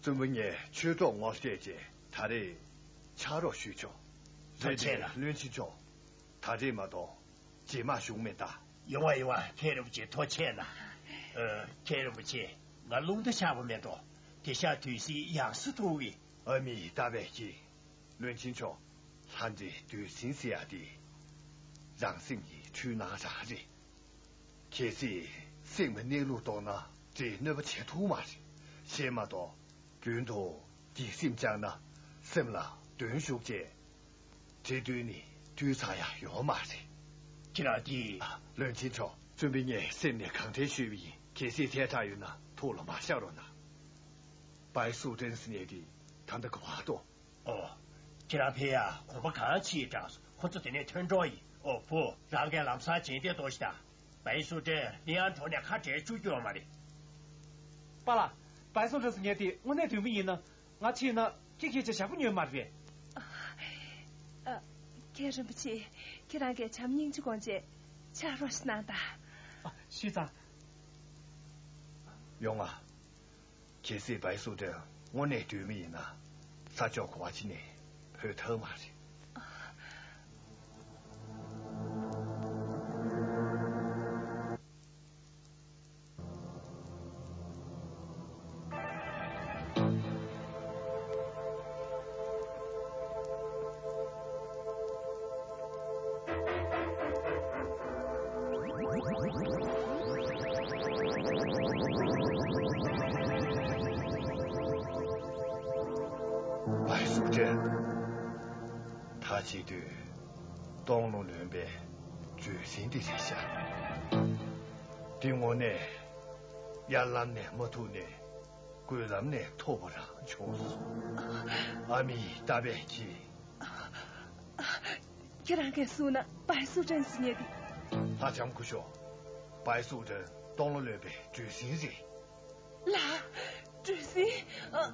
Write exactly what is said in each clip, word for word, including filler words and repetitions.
བཙུན་པ་ངས་ཆོས་གྲོགས་ངོ་བཤད་རྗེས་ད་རེས་ཕྱག་རོགས་ཞུས་ཆོག་ཐུགས་རྗེ་ཆེ་ལགས། བློན་ཆེན་མཆོག་ད་རེས་མ་གཏོགས་རྗེས་མ་བཞུགས་མེད་ད། ཡོང་བ་ཡོང་བ། མཁན་རིན་པོ་ཆེ་ཐུགས་རྗེ་ཆེ་གནང་། ཨ། མཁན་རིན་པོ་ཆེ། ང་རླུང་རྟ་ཆག་པ་མེད་དོ། དེང་སང་དུས་ཚོད་ཡག་སོ་ཐུག་གི། ཨ་མི་ཏཱ་བས་ཀྱིས། བློན་ཆེན་མཆོག་ལྷ་འདྲེ་བདུད་སྲིན་ཟེར་ཡ་དེ། རང་སེམས་ཀྱི་འཁྲུལ་སྣང་རང་རེད། གལ་སྲིད་སེམས་ཀྱི་གནས་ལུགས་རྟོགས་ན་འདྲེས་གནོད་པ་བྱེད་ཐུབ་མ་རེད། གཞན་མ་གཏོགས་རྒྱུན་དུ་སྡིག་སེམས་བཅངས་ན་སེམས་ལ་གདོན་ཞུགས་རྗེས། འདྲེ་གདོན་ནི་འདུས་ཚར་ཡ་ཡོད་མ་རེད། ཁྱེད་རང་དེ། བློན་ཆེན་མཆོག་བཙུན་པས་ངས་སེམས་ནས་གང་དྲན་ཞུས་པ་ཡིན། གལ་སྲིད་ཐལ་དྲགས་ཡོད་ན་ཐུགས་ལ་མ་བཞག་རོགས་གནང་། བའི་སུའུ་ཀྲེན་ཟེར་མཁན་དེ་ད་ལྟ་ག་པར་འདུག་ཨོ། ཁྱེད་རང་ཕེབས་ཡ་གོམ་པ་གང་ཕྱིན་དྲགས་སོང་། ཁོ་ཚོ་དེ་ནས་ཐོན་འགྲོ་ཡིན། ཨོ་བུ། རང་གིས་ལམ་སང་བྱེད་འདོད་འདུག་ཤི་ད། བའི་སུའུ་ཀྲེན་ནི་ཡང་འགྲོ་ནས་ཁ་བྲལ་བཅུག་རྒྱུ་ཡོད་མ་རེད། པཱ་ལགས། བའི་སུའུ་ཀྲེན་ཟེར་མཁན་དེ་དངོས་གནས་དོན་མི་ཡིན་ན། ང་ཕྱིན་ན་ཁྱེད་ཁྱེད་ཅག་ཞག་པོ་ཉོས་མ་རེད། ཨ། མཁན་རིན་པོ་ཆེ། ཁྱེད་རང་གིས་བྱམས་སྙིང་རྗེ་སྒོམ་བྱས་ཕྱག་རོགས་ཤིག་གནང་དང་། ཨ། ཤི་ཙང་། ཡོང་ང་། གལ་སྲིད་བའི་སུའུ་ཀྲེན་དངོས་གནས་དོན་མི་ཡིན་ན། ས་ཕྱོགས་ག་པར་ཕྱིན་ནས་བོས་ཐབས་མ་རེད། བའི་སུའུ་ཀྲེན། ད་བྱེད་དུས་སྟོང་ལོ་ལོན་པའི་བྲོས་ཟིན་དེ་རེད་ཤག་འདི་དངོས་གནས་ཡར་ལམ་ནས་མ་ཐུག་ནས་དགུན་ལམ་ནས་ཐུག་པ་རང་བྱུང་སོང་། ཨ་མི་ཏཱ་བས་ཀྱིས། ཁྱེད་རང་གིས་གསུངས་ན་བའི་སུའུ་ཀྲེན་ཟེར་མཁན་དེ། ལྷ་ལྕམ་སྐུ་ཞབས། བའི་སུའུ་ཀྲེན་སྟོང་ལོ་ལོན་པའི་བྲོས་ཟིན་རེད། ལགས། བྲོས་ཟིན། ཨ།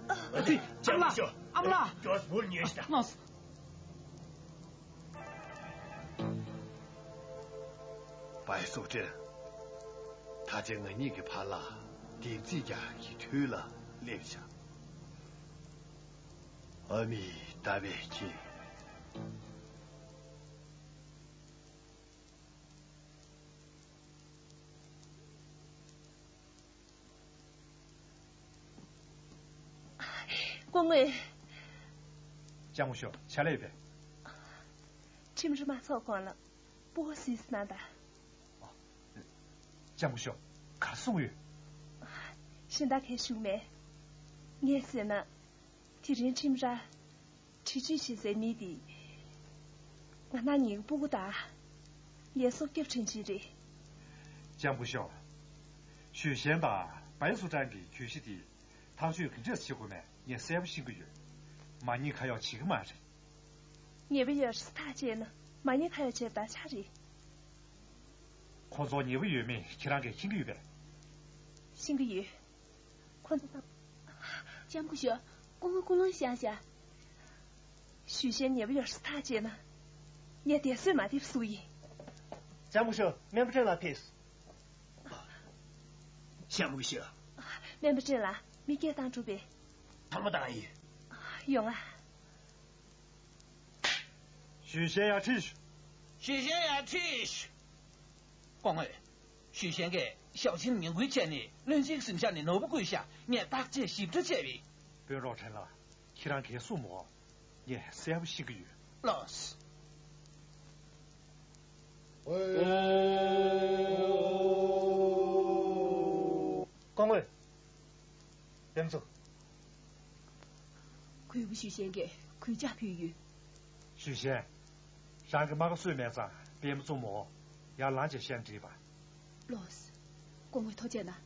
ཨ། ཨ་ཙི། ཨ་མ་ལགས། ཨ་མ་ལགས། ཀྱོས་བུར་ཉོས་ཤི་ད། ལགས་སོ། བའི་སུའུ་ཀྲེན། ད་ཆ་ང་གཉིས་ཀྱི་བར་ལ་བདེན་ཚིག་རྒྱག་གི་དུས་ལ་སླེབས་ཤག་ཨ་མི་ཏཱ་བས་ཀྱིས། སྐུ་ངོ། ལྕམ་སྐུ་ཞབས། ཕྱག་ལས་ཡོད་པས། ཁྲིམས་ར་མ་ཚོགས་གོང་ལ་སྤོ་བོ་སིས་ན་ད། ལྕམ་སྐུ་ཞབས། ག་རེ་གསུངས་ཡོད། གཞན་དག་གས་ཞུགས་མེད། ངས་ཟེར་ན། དེ་རིང་ཁྲིམས་ར། འཁྲིག་སྤྱོད་བྱེད་སའི་མི་དེ། ང་ན་ཉིན་སྤུ་གུ་དང་། ངའི་སྲོག་སྐྱོབ་དྲིན་ཅན་རེད། ལྕམ་སྐུ་ཞབས། ཞུས་ཞན་དང་བའི་སུའུ་ཀྲེན་གྱི་གྱོད་གཞི་དེ་ཐག་གཅོད་ག་འདྲས་བྱེད་དགོས་མེད་ངས་གསལ་པོ་ཤེས་ཀྱི་ཡོད། མ་ཉེས་ཁ་གཡོག་བྱེད་ཀྱི་མ་རེད། ཉེས་པ་ཡོད་ཐག་བཅད་ན་མ་ཉེས་ཁ་གཡོག་བྱེད་པ་ཆགས་རེད། ཁོ་ཚོ་ཉེས་པ་ཡོད་མེད་ཁྱེད་རང་གིས་ཤེས་ཀྱི་ཡོད་པས། ཤེས་ཀྱི་ཡོད། ཁོ་ཚོ་ད། ལྕམ་སྐུ་ཞབས། སྐུ་ངོ་ཀུན་སློང་བཞག་བཞག་ཞུས་ཞན་ཉེས་པ་ཡོད་ཐག་བཅད་ན། ངས་དེ་སུས་མ་འདེབས་སུ་ཡིན། ལྕམ་སྐུ་ཞབས། སྨན་པ་ཀྲེན་ལགས་ཕེབས། ལྕམ་སྐུ་ཞབས། སྨན་པ་ཀྲེན་ལགས། མི་སྐད་བཏང་གྲུབ་པས། ཐང་མ་བཏང་ཡིན། ཡོང་ང་། ཞུས་ཞན་ཡར་ཁྲིད་ཤོག་ཞུས་ཞན་ཡར་ཁྲིད་ཤོག་སྐུ་ངོ། ཞུས་ཞན་གྱིས་ ཞའོ་ཆིན་ངན་སྐུལ་བྱས་ནས་བློན་ཆེན་གྱི་གཟིམ་ཤག་ནས་ནོར་བུ་བརྐུས་ཤག་ངས་བརྟག་དཔྱད་ཞིབ་ཕྲ་བྱས་པས། དཔོན་རོགས་ཁྲེན་ལགས། ཁྱེད་རང་གས་གསུངས་མོ། ངས་གསལ་པོ་ཤེས་ཀྱི་ཡོད། ལགས། སྐུ་ངོ། ཕེབས་མཛོད། གུས་པ་ཞུས་ཤན་གྱིས་གུས་ཕྱག་ཕུལ་ཡོད། ཞུས་ཤན། རང་གི་རྨ་ཁ་གསོས་མེད་ཙང་པད་མ་བཙུན་མོ། ཡར་ལངས་བྱས་ཤན་འདྲིས་པ། ལགས། སྐུ་ངོ་ཐུགས་རྗེ་གནང་།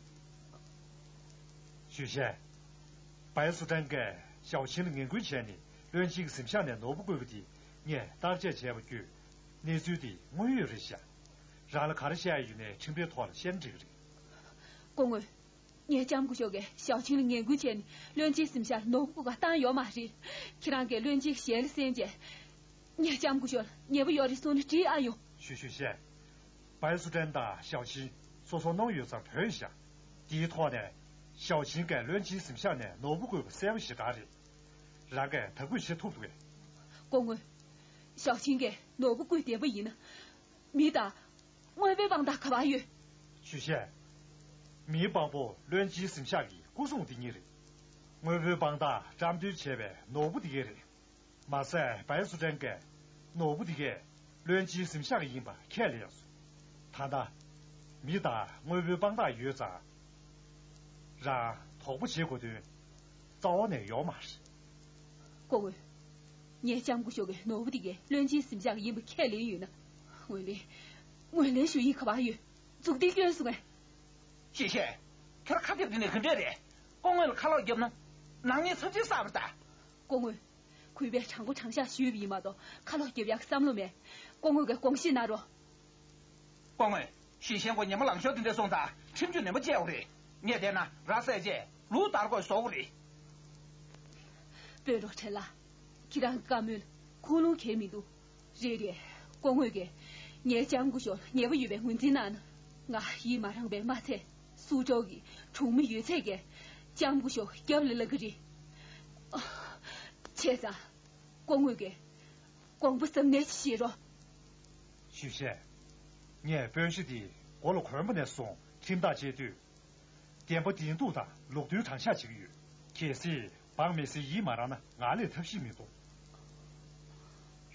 ཞུས་ཤན། བའི་སུ་ཀྲན་གྱིས་ཞའོ་ཆིན་ལ་ངན་སྐུལ་བྱས་ནས་བློན་ཆེན་གྱི་གཟིམ་ཤག་ནས་ནོར་བུ་བརྐུས་པ་དེ་ངས་བརྟག་དཔྱད་བྱས་པ་བརྒྱུད། གནས་ཚུལ་དེ་དངོས་ཡོད་རེད་ཤག་རང་ལ་ག་རེ་བཤད་ཡ་ཡོད་ནའི་ཁྲིམས་རའི་ཐོག་ལ་བཤད་ན་འགྲིག་གི་རེད། སྐུ་ངོ། ངས་ལྕམ་སྐུ་ཞབས་ཀྱིས་ཞའོ་ཆིན་ལ་ངན་སྐུལ་བྱས་ནས་བློན་ཆེན་གཟིམ་ཤག་ནོར་བུ་བརྐུ་ག་བཏང་ཡོད་མ་རེད། ཁྱེད་རང་གིས་བློན་ཆེན་གྱི་ཞལ་ལ་གསན་རྗེས། ངས་ལྕམ་སྐུ་ཞབས་ལ་ཉེས་པ་ཡོད་རེད་གསུངས་ན་འགྲིག་ཨ་ཡོང་། ཞུས་ཞུས་ཤན། བའི་སུ་ཀྲན་དང་ཞའོ་ཆིན་སོ་སོ་གནོང་ཡོད་ཙང་བོས་ཤག་དེའི་ཐོག་ནས་ཞའོ་ཆིན་གྱིས་བློན་ཆེན་གཟིམ་ཤག་ནས་ནོར་བུ་བརྐུས་པ་གསལ་པོ་ཞེ་དྲག་རེད། རང་གིས་དག་འབུད་བྱེད་ཐུབ་འདུག་གས། སྐུ་ངོ། ཞའོ་ཆིན་གྱིས་ནོར་བུ་བརྐུས་བསྡད་པ་ཡིན་ན། མི་དང་། དངོས་པོའི་དཔང་རྟགས་ག་པར་ཡོད། ཞུས་ཤན། མིའི་དཔང་པོ་བློན་ཆེན་གཟིམ་ཤག་གི་སྐུ་སྲུང་དེ་ཉིད་རེད། དངོས་པོའི་དཔང་རྟགས་བཀྲམ་སྟོན་བྱས་པའི་ནོར་བུ་དེ་གས་རེད། མ་ཟད་བའི་སུ་ཀྲན་གྱིས་ནོར་བུ་དེ་གས་བློན་ཆེན་གཟིམ་ཤག་གི་ཡིན་པ་ཁས་ལེན་སོང་། ད་ལྟ། མི་དང་དངོས་པོའི་དཔང་རྟགས་ཡོད་ཙང་། རང་དོགས་པ་བྱེད་དགོས་དོན་རྩ་བ་ནས་ཡོད་མ་རེད། སྐུ་ངོ། ངས་ལྕམ་སྐུ་ཞབས་ཀྱི་ནོར་བུ་དེ་གས་བློན་ཆེན་གཟིམ་ཤག་གི་ཡིན་པ་ཁས་ལེན་ཡོད་ན། ངོས་ལེན། ངོས་ལེན་ཞུ་ཡིག་ག་པར་ཡོད། མཛུབ་ཐེལ་སྐྱོན་སོང་ངས། ཞུས་ཤན། ཁྱོད་ཁ་གཏད་དེ་ནས་ག་འདྲས་རེད། སྐུ་ངོ་ལ་ཁ་ལོག་བརྒྱབ་ན། ནག་ཉེས་ཚབས་ཆེན་བསགས་པ་རེད་ད། སྐུ་ངོ། གུས་པས་དྲང་པོ་དྲང་བཞག་ཞུས་པ་ཡིན་མ་གཏོགས་ཁ་ལོག་རྒྱབ་ཡག་བསམ་བློ་མེད། སྐུ་ངོ་གིས་དགོངས་བཞེས་གནང་རོགས། སྐུ་ངོ། ཞུས་ཤན་ཁོ་ཉི་མ་ལངས་ཤོར་དེ་འདྲས་སོང་ཙང་ཁྲིམས་གཅོད་ནན་པོ་བྱས་དགོས་རེད། ངས་བལྟས་ན་ར་བསད་རྗེས་ལུག་བདར་དགོས་བཟོ་དགོས་རེད། དཔོན་རོགས་ཁྲེན་ལགས། ཁྱེད་རང་གི་བཀའ་མོལ་ཁུངས་ལུང་གང་ཡང་མི་འདུག་རེད་རེད། སྐུ་ངོ་གིས་ངའི་ལྕམ་སྐུ་ཞབས་ཉེས་པ་ཡོད་པའི་ངོས་འཛིན་གནང་ན། ང་ཡིད་མ་རངས་པའི་མ་ཚད་སུའུ་ཀྲོའུ་གི་གྲོང་མི་ཡོད་ཚད་ཀྱིས་ལྕམ་སྐུ་ཞབས་རྒྱབ་ལ་ལངས་ཀྱི་རེད། བྱས་ཙང་། སྐུ་ངོ་གིས་དགོངས་པ་ཟབ་གནད་ཅིག་བཞེས་རོགས། ཞུས་ཤན། ངས་དཔོན་ཤ་དེ་མགོ་ལ་གོན་པ་ནས་བཟུང་ཁྲིམས་ཐག་བཅད་དུས། བདེན་པ་བདེན་སྡུག་དང་ལུགས་མཐུན་དྲང་བཞག་བྱེད་ཀྱི་ཡོད། གལ་སྲིད་འབངས་མི་སེར་ཡིད་མ་རངས་ན་ང་ལས་ཐབས་ཤེས་མི་འདུག་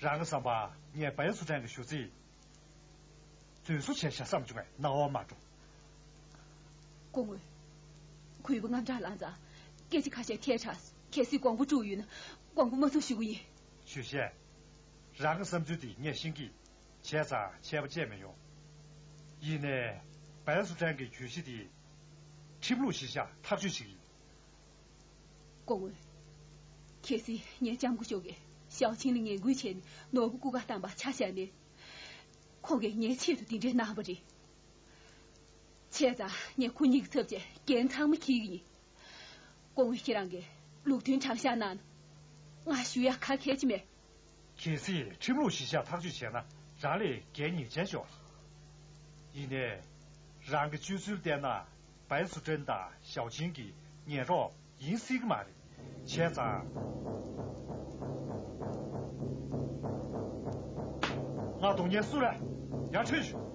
རང་གི་བསམ་པ་ངས་བའི་སུ་ཀྲན་གྱི་ཞུ་ཚིག་རྫུན་བཟོ་བྱས་བཞག་བསམ་བྱུང་བས་སྣང་བ་མ་འགྲོ། སྐུ་ངོ། གུས་པ་དངངས་སྐྲག་ལངས་ཙང་སྐད་ཆ་ཁ་ཤས་ཐལ་དྲགས་སོང་། གལ་སྲིད་དགོངས་པ་བཀྲུས་ཡོད་ན་དགོངས་པ་མ་ཚོམ་ཞུ་གི་ཡིན། ཞུས་ཤན། རང་གི་བསམ་ཚུལ་དེ་ངས་ཤེས་ཀྱི། བྱས་ཙང་ཆད་པ་བཅད་མི་ཡོང་། ཡིན་ནའི། བལ་སུ་ཀྲན་གྱི་གྱོད་གཞི་དེ། ཁྲིམས་ལུགས་གཞིར་བཞག་ཐག་གཅོད་བྱེད་ཀྱི་ཡིན། སྐུ་ངོ། གལ་སྲིད་ངའི་ལྕམ་སྐུ་ཞབས་ཀྱིས་ཞའོ་ཆིན་ལ་ངན་སྐུལ་བྱས་ནས་ནོར་བུ་རྐུ་ག་བཏང་པ་ཆ་བཞག་ནས། ཁོང་གིས་ངའི་ཆེད་དུ་དེ་འདྲའི་གནང་བ་རེད། བྱས་ཙང་ངས་ཁོ་གཉིས་ཀྱི་ཚབ་བྱས་འགན་ཚང་མ་འཁྱེར་གྱི་ཡིན། སྐུ་ངོ་ཁྱེད་རང་གིས་ལུགས་མཐུན་དྲང་བཞག་གནང་། ང་ཞུ་ཡག་ག་གལ་ཆེ་མེད། གལ་སྲིད་ཁྲིམས་ལུགས་གཞིར་བཞག་ཐག་གཅོད་བྱས་ན་རང་ལས་འགན་ངེས་ཅན་ཤོར། ཡིན་ནའི། རང་གི་སྤྱོད་ཚུལ་བལྟས་ན་བའི་སུ་ཀྲན་དང་ཞའོ་ཆིན་གྱི་ཉེན་རོགས་ཡིན་སྲིད་ཀྱི་མ་རེད། བྱས་ཙང་། ང་གདོང་ཉེས་སུ་རེད། ཡར་ཁྲིད་ཞུ།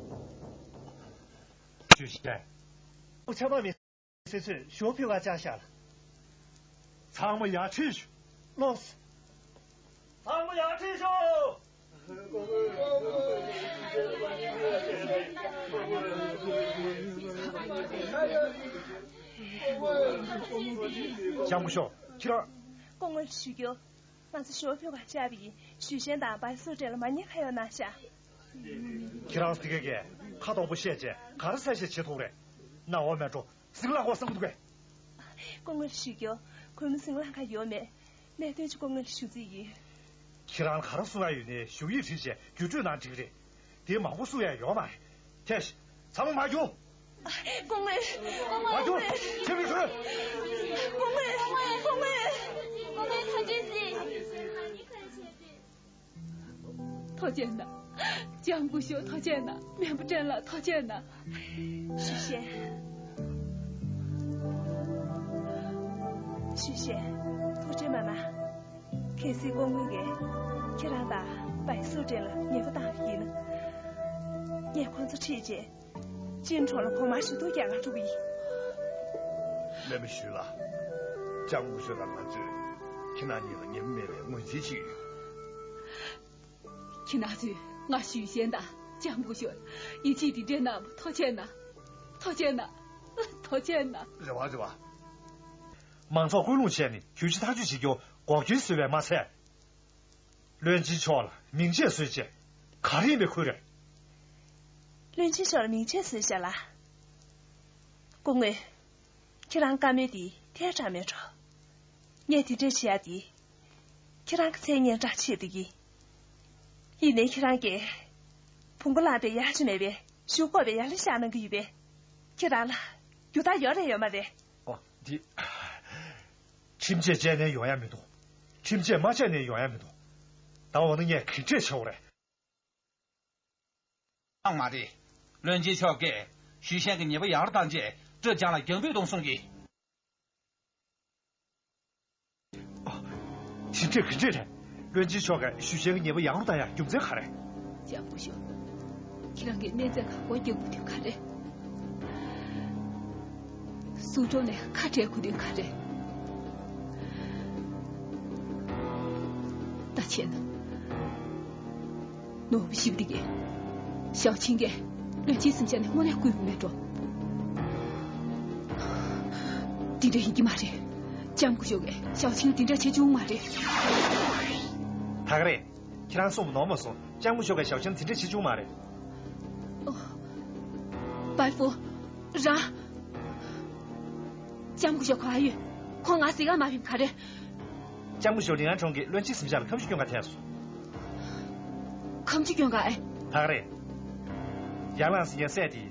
ཞུས་ཤན། ཁོ་ཆ་མ་མི། སྲིད་ཚོས་ཞོ་ཕུལ་བ་བཅར་ཤག་ལ། ཚང་མ་ཡར་ཁྲིད་ཤོག་ལོགས། ཚང་མ་ཡར་ཁྲིད་ཤོག་ལྕམ་སྐུ་ཞབས་ཁྱེད་རང་། སྐུ་ངོ་ཞུ་རྒྱུ། ང་ཚོ་ཞོ་ཕུལ་བ་བཅར་བ་ཡིན། ཞུས་ཤན་དང་བའི་སུ་ཀྲན་ལ་མ་ཉེས་ཁ་ཡོད་གནང་ཤག་ཁྱེད་རང་སི་ཀེ་གས་ཁ་དོག་པོ་བཤད་བྱས་ག་རེ་གསལ་བཤད་བྱེད་ཐུབ་རེད། སྣང་བ་མེད་འགྲོ། ཟིང་ལ་གོ་བསམ་གྱི་འདུག་གས། སྐུ་ངོར་ཞུ་རྒྱུ། ཁོས་མོ་ཟིང་ལ་ག་ཡོད་མེད། གནད་དོན་ཅིག་སྐུ་ངོར་ཞུ་རྩིས་ཡིན། ཁྱེད་རང་ག་རེ་གསུང་ཡ་ཡོད་ནའི་ཞུ་ཡིག་བྲིས་བྱས་བརྒྱུད་སྤྲོད་གནང་འགྲིག་རེད། དེ་མང་པོ་གསུང་ཡ་ཡོད་མ་རེད། ཐལ། ཚང་མ་མར་རྒྱུགས། སྐུ་ངོ། མར་རྒྱུགས། ཁྱེད་མི་ཁྲོད། སྐུ་ངོ། སྐུ་ངོ། སྐུ་ངོ་ཐུགས་རྗེ་གཟིགས། ཐུགས་རྗེ་གནང་། ལྕམ་སྐུ་ཞབས་ཐུགས་རྗེ་གནང་། སྨན་པ་ཀྲེན་ལགས་ཐུགས་རྗེ་གནང་། ཞུས་ཤན། ཞུས་ཤན། ཐུགས་རྗེ་མ་གནང་། གལ་སྲིད་སྐུ་ངོ་གིས་ཁྱེད་རང་དང་བའི་སུ་ཀྲེན་ལ་ཉེས་པ་བཏང་བ་ཡིན་ན། ངས་ཁོང་ཚོ་ཁྲིད་རྗེས། ཅིན་གྲོང་ལ་གོང་མ་ཞུ་གཏུག་རྒྱག་ག་འགྲོ་གི་ཡིན། བློན་པོ་ཞུས་ལགས། ལྕམ་སྐུ་ཞབས་དང་ང་ཚོས་ཁྱེད་རང་གཉིས་ལ་ཉེས་པ་མེད་པའི་ངོས་འཛིན་བྱེད་ཀྱི་ཡོད། ཁྱེད་རང་ཚོས་ང་ཞུས་ཞན་དང་ལྕམ་སྐུ་ཞབས་ཡིད་ཆེས་འདི་འདྲའི་གནང་བ་ཐུགས་རྗེ་གནང་། ཐུགས་རྗེ་གནང་། ཐུགས་རྗེ་གནང་། རེ་བ་རེ་བ། མང་ཚོགས་སྐུལ་སློང་བྱས་ནས་གྱོད་གཞི་ཐག་གཅོད་བྱེད་རྒྱུ་འགོག་རྐྱེན་བཟོས་པས་མ་ཚད། བློན་ཆེན་མཆོག་ལ་མིང་ཆད་བཟོས་རྗེས་ག་རེ་ཡིན་པའི་ཁུལ་རེད། བློན་ཆེན་མཆོག་ལ་མིང་ཆད་བཟོས་བཞག་ལགས། སྐུ་ངོ། ཁྱེད་རང་བཀའ་མོལ་འདི་ཐལ་དྲགས་མེད་འགྲོ། ངས་དེ་འདྲས་བྱེད་ཡ་འདི། ཁྱེད་རང་གི་མཚན་སྙན་གྲགས་ཆེད་དུ་ཡིན། ཡིན་ནའི་ཁྱེད་རང་གིས་བོང་གུ་བླངས་པའི་ཡ་ཆ་མེད་པའི་གཞུ་བཀོག་པའི་ཡ་ལན་བཞག་གནང་གི་ཡོད་པས། ཁྱེད་རང་ལ་རྒྱུ་དག་ཡོད་རེད་ཡོད་མ་རེད། ཨོ། འདི། ཁྲིམས་ཆད་བཅད་ནས་ཡོང་ཡ་མི་འདུག་ཁྲིམས་ཆད་མ་བཅད་ནས་ཡོང་ཡ་མི་འདུག་ད་འོ་ན་ངས་ག་འདྲས་བྱེད་དགོས་རེད། ཨང་མ་རེད། བློན་ཆེན་མཆོག་གིས་ཞུས་ཞན་གྱི་ཉེས་པ་ཡང་རུ་བཏང་རྗེས་ཀྲེ་ཅང་ལ་རྒྱང་འབུད་གཏོང་གསུང་གི། ཨོ། དེ་འདྲས་ག་འདྲས་རེད། བློན་ཆེན་མཆོག་གིས་ཞུས་ཞན་གྱི་ཉེས་པ་ཡང་རུ་བཏང་ཡ་རྒྱུ་མཚན་ག་རེ། ལྕམ་སྐུ་ཞབས། ཁྱེད་རང་གིས་སྨན་རྫས་ཁ་སྐོར་རྒྱག་དགོས་དོན་ག་རེ། སུ་ཀྲོ་ནས་ཁ་བྲལ་དགོས་དོན་ག་རེ། ད་བྱས་ན། ནོར་བུ་ཞིབ་འདི་གས། ཞའོ་ཆིང་གས་བློན་ཆེན་སེམས་ཅན་ནི་དངོས་གནས་བསྐུལ་མེད་འགྲོ། འདི་འདྲ་ཡིན་གྱི་མ་རེད། ལྕམ་སྐུ་ཞབས་ཀྱིས་ཞའོ་ཆིང་འདི་འདྲ་བྱེད་བཅུག་མ་རེད། ད་ག་རེད། ཁྱེད་རང་གསུངས་པ་ནོར་མ་སོང་། ལྕམ་སྐུ་ཞབས་ཀྱིས་ཞའོ་ཆིང་འདི་འདྲ་བྱེད་བཅུག་མ་རེད། ཨོ། པའི་ཧྥུ། རང་། ལྕམ་སྐུ་ཞབས་ག་ཡོད། ཁོང་ང་གཟིགས་ག་མ་ཕེབས་ག་རེ། ལྕམ་སྐུ་ཞབས་ལི་ཨན་ཁྲོང་གིས་བློན་ཆེན་སེམས་ཅན་ལ་ཁ་མཆུ་སྐྱོན་ག་ཐལ་སོང་། ཁ་མཆུ་སྐྱོན་ག་ཨེ། ད་ག་རེད། ཡར་ལངས་ཟིན་ཡ་སྲས་དེ།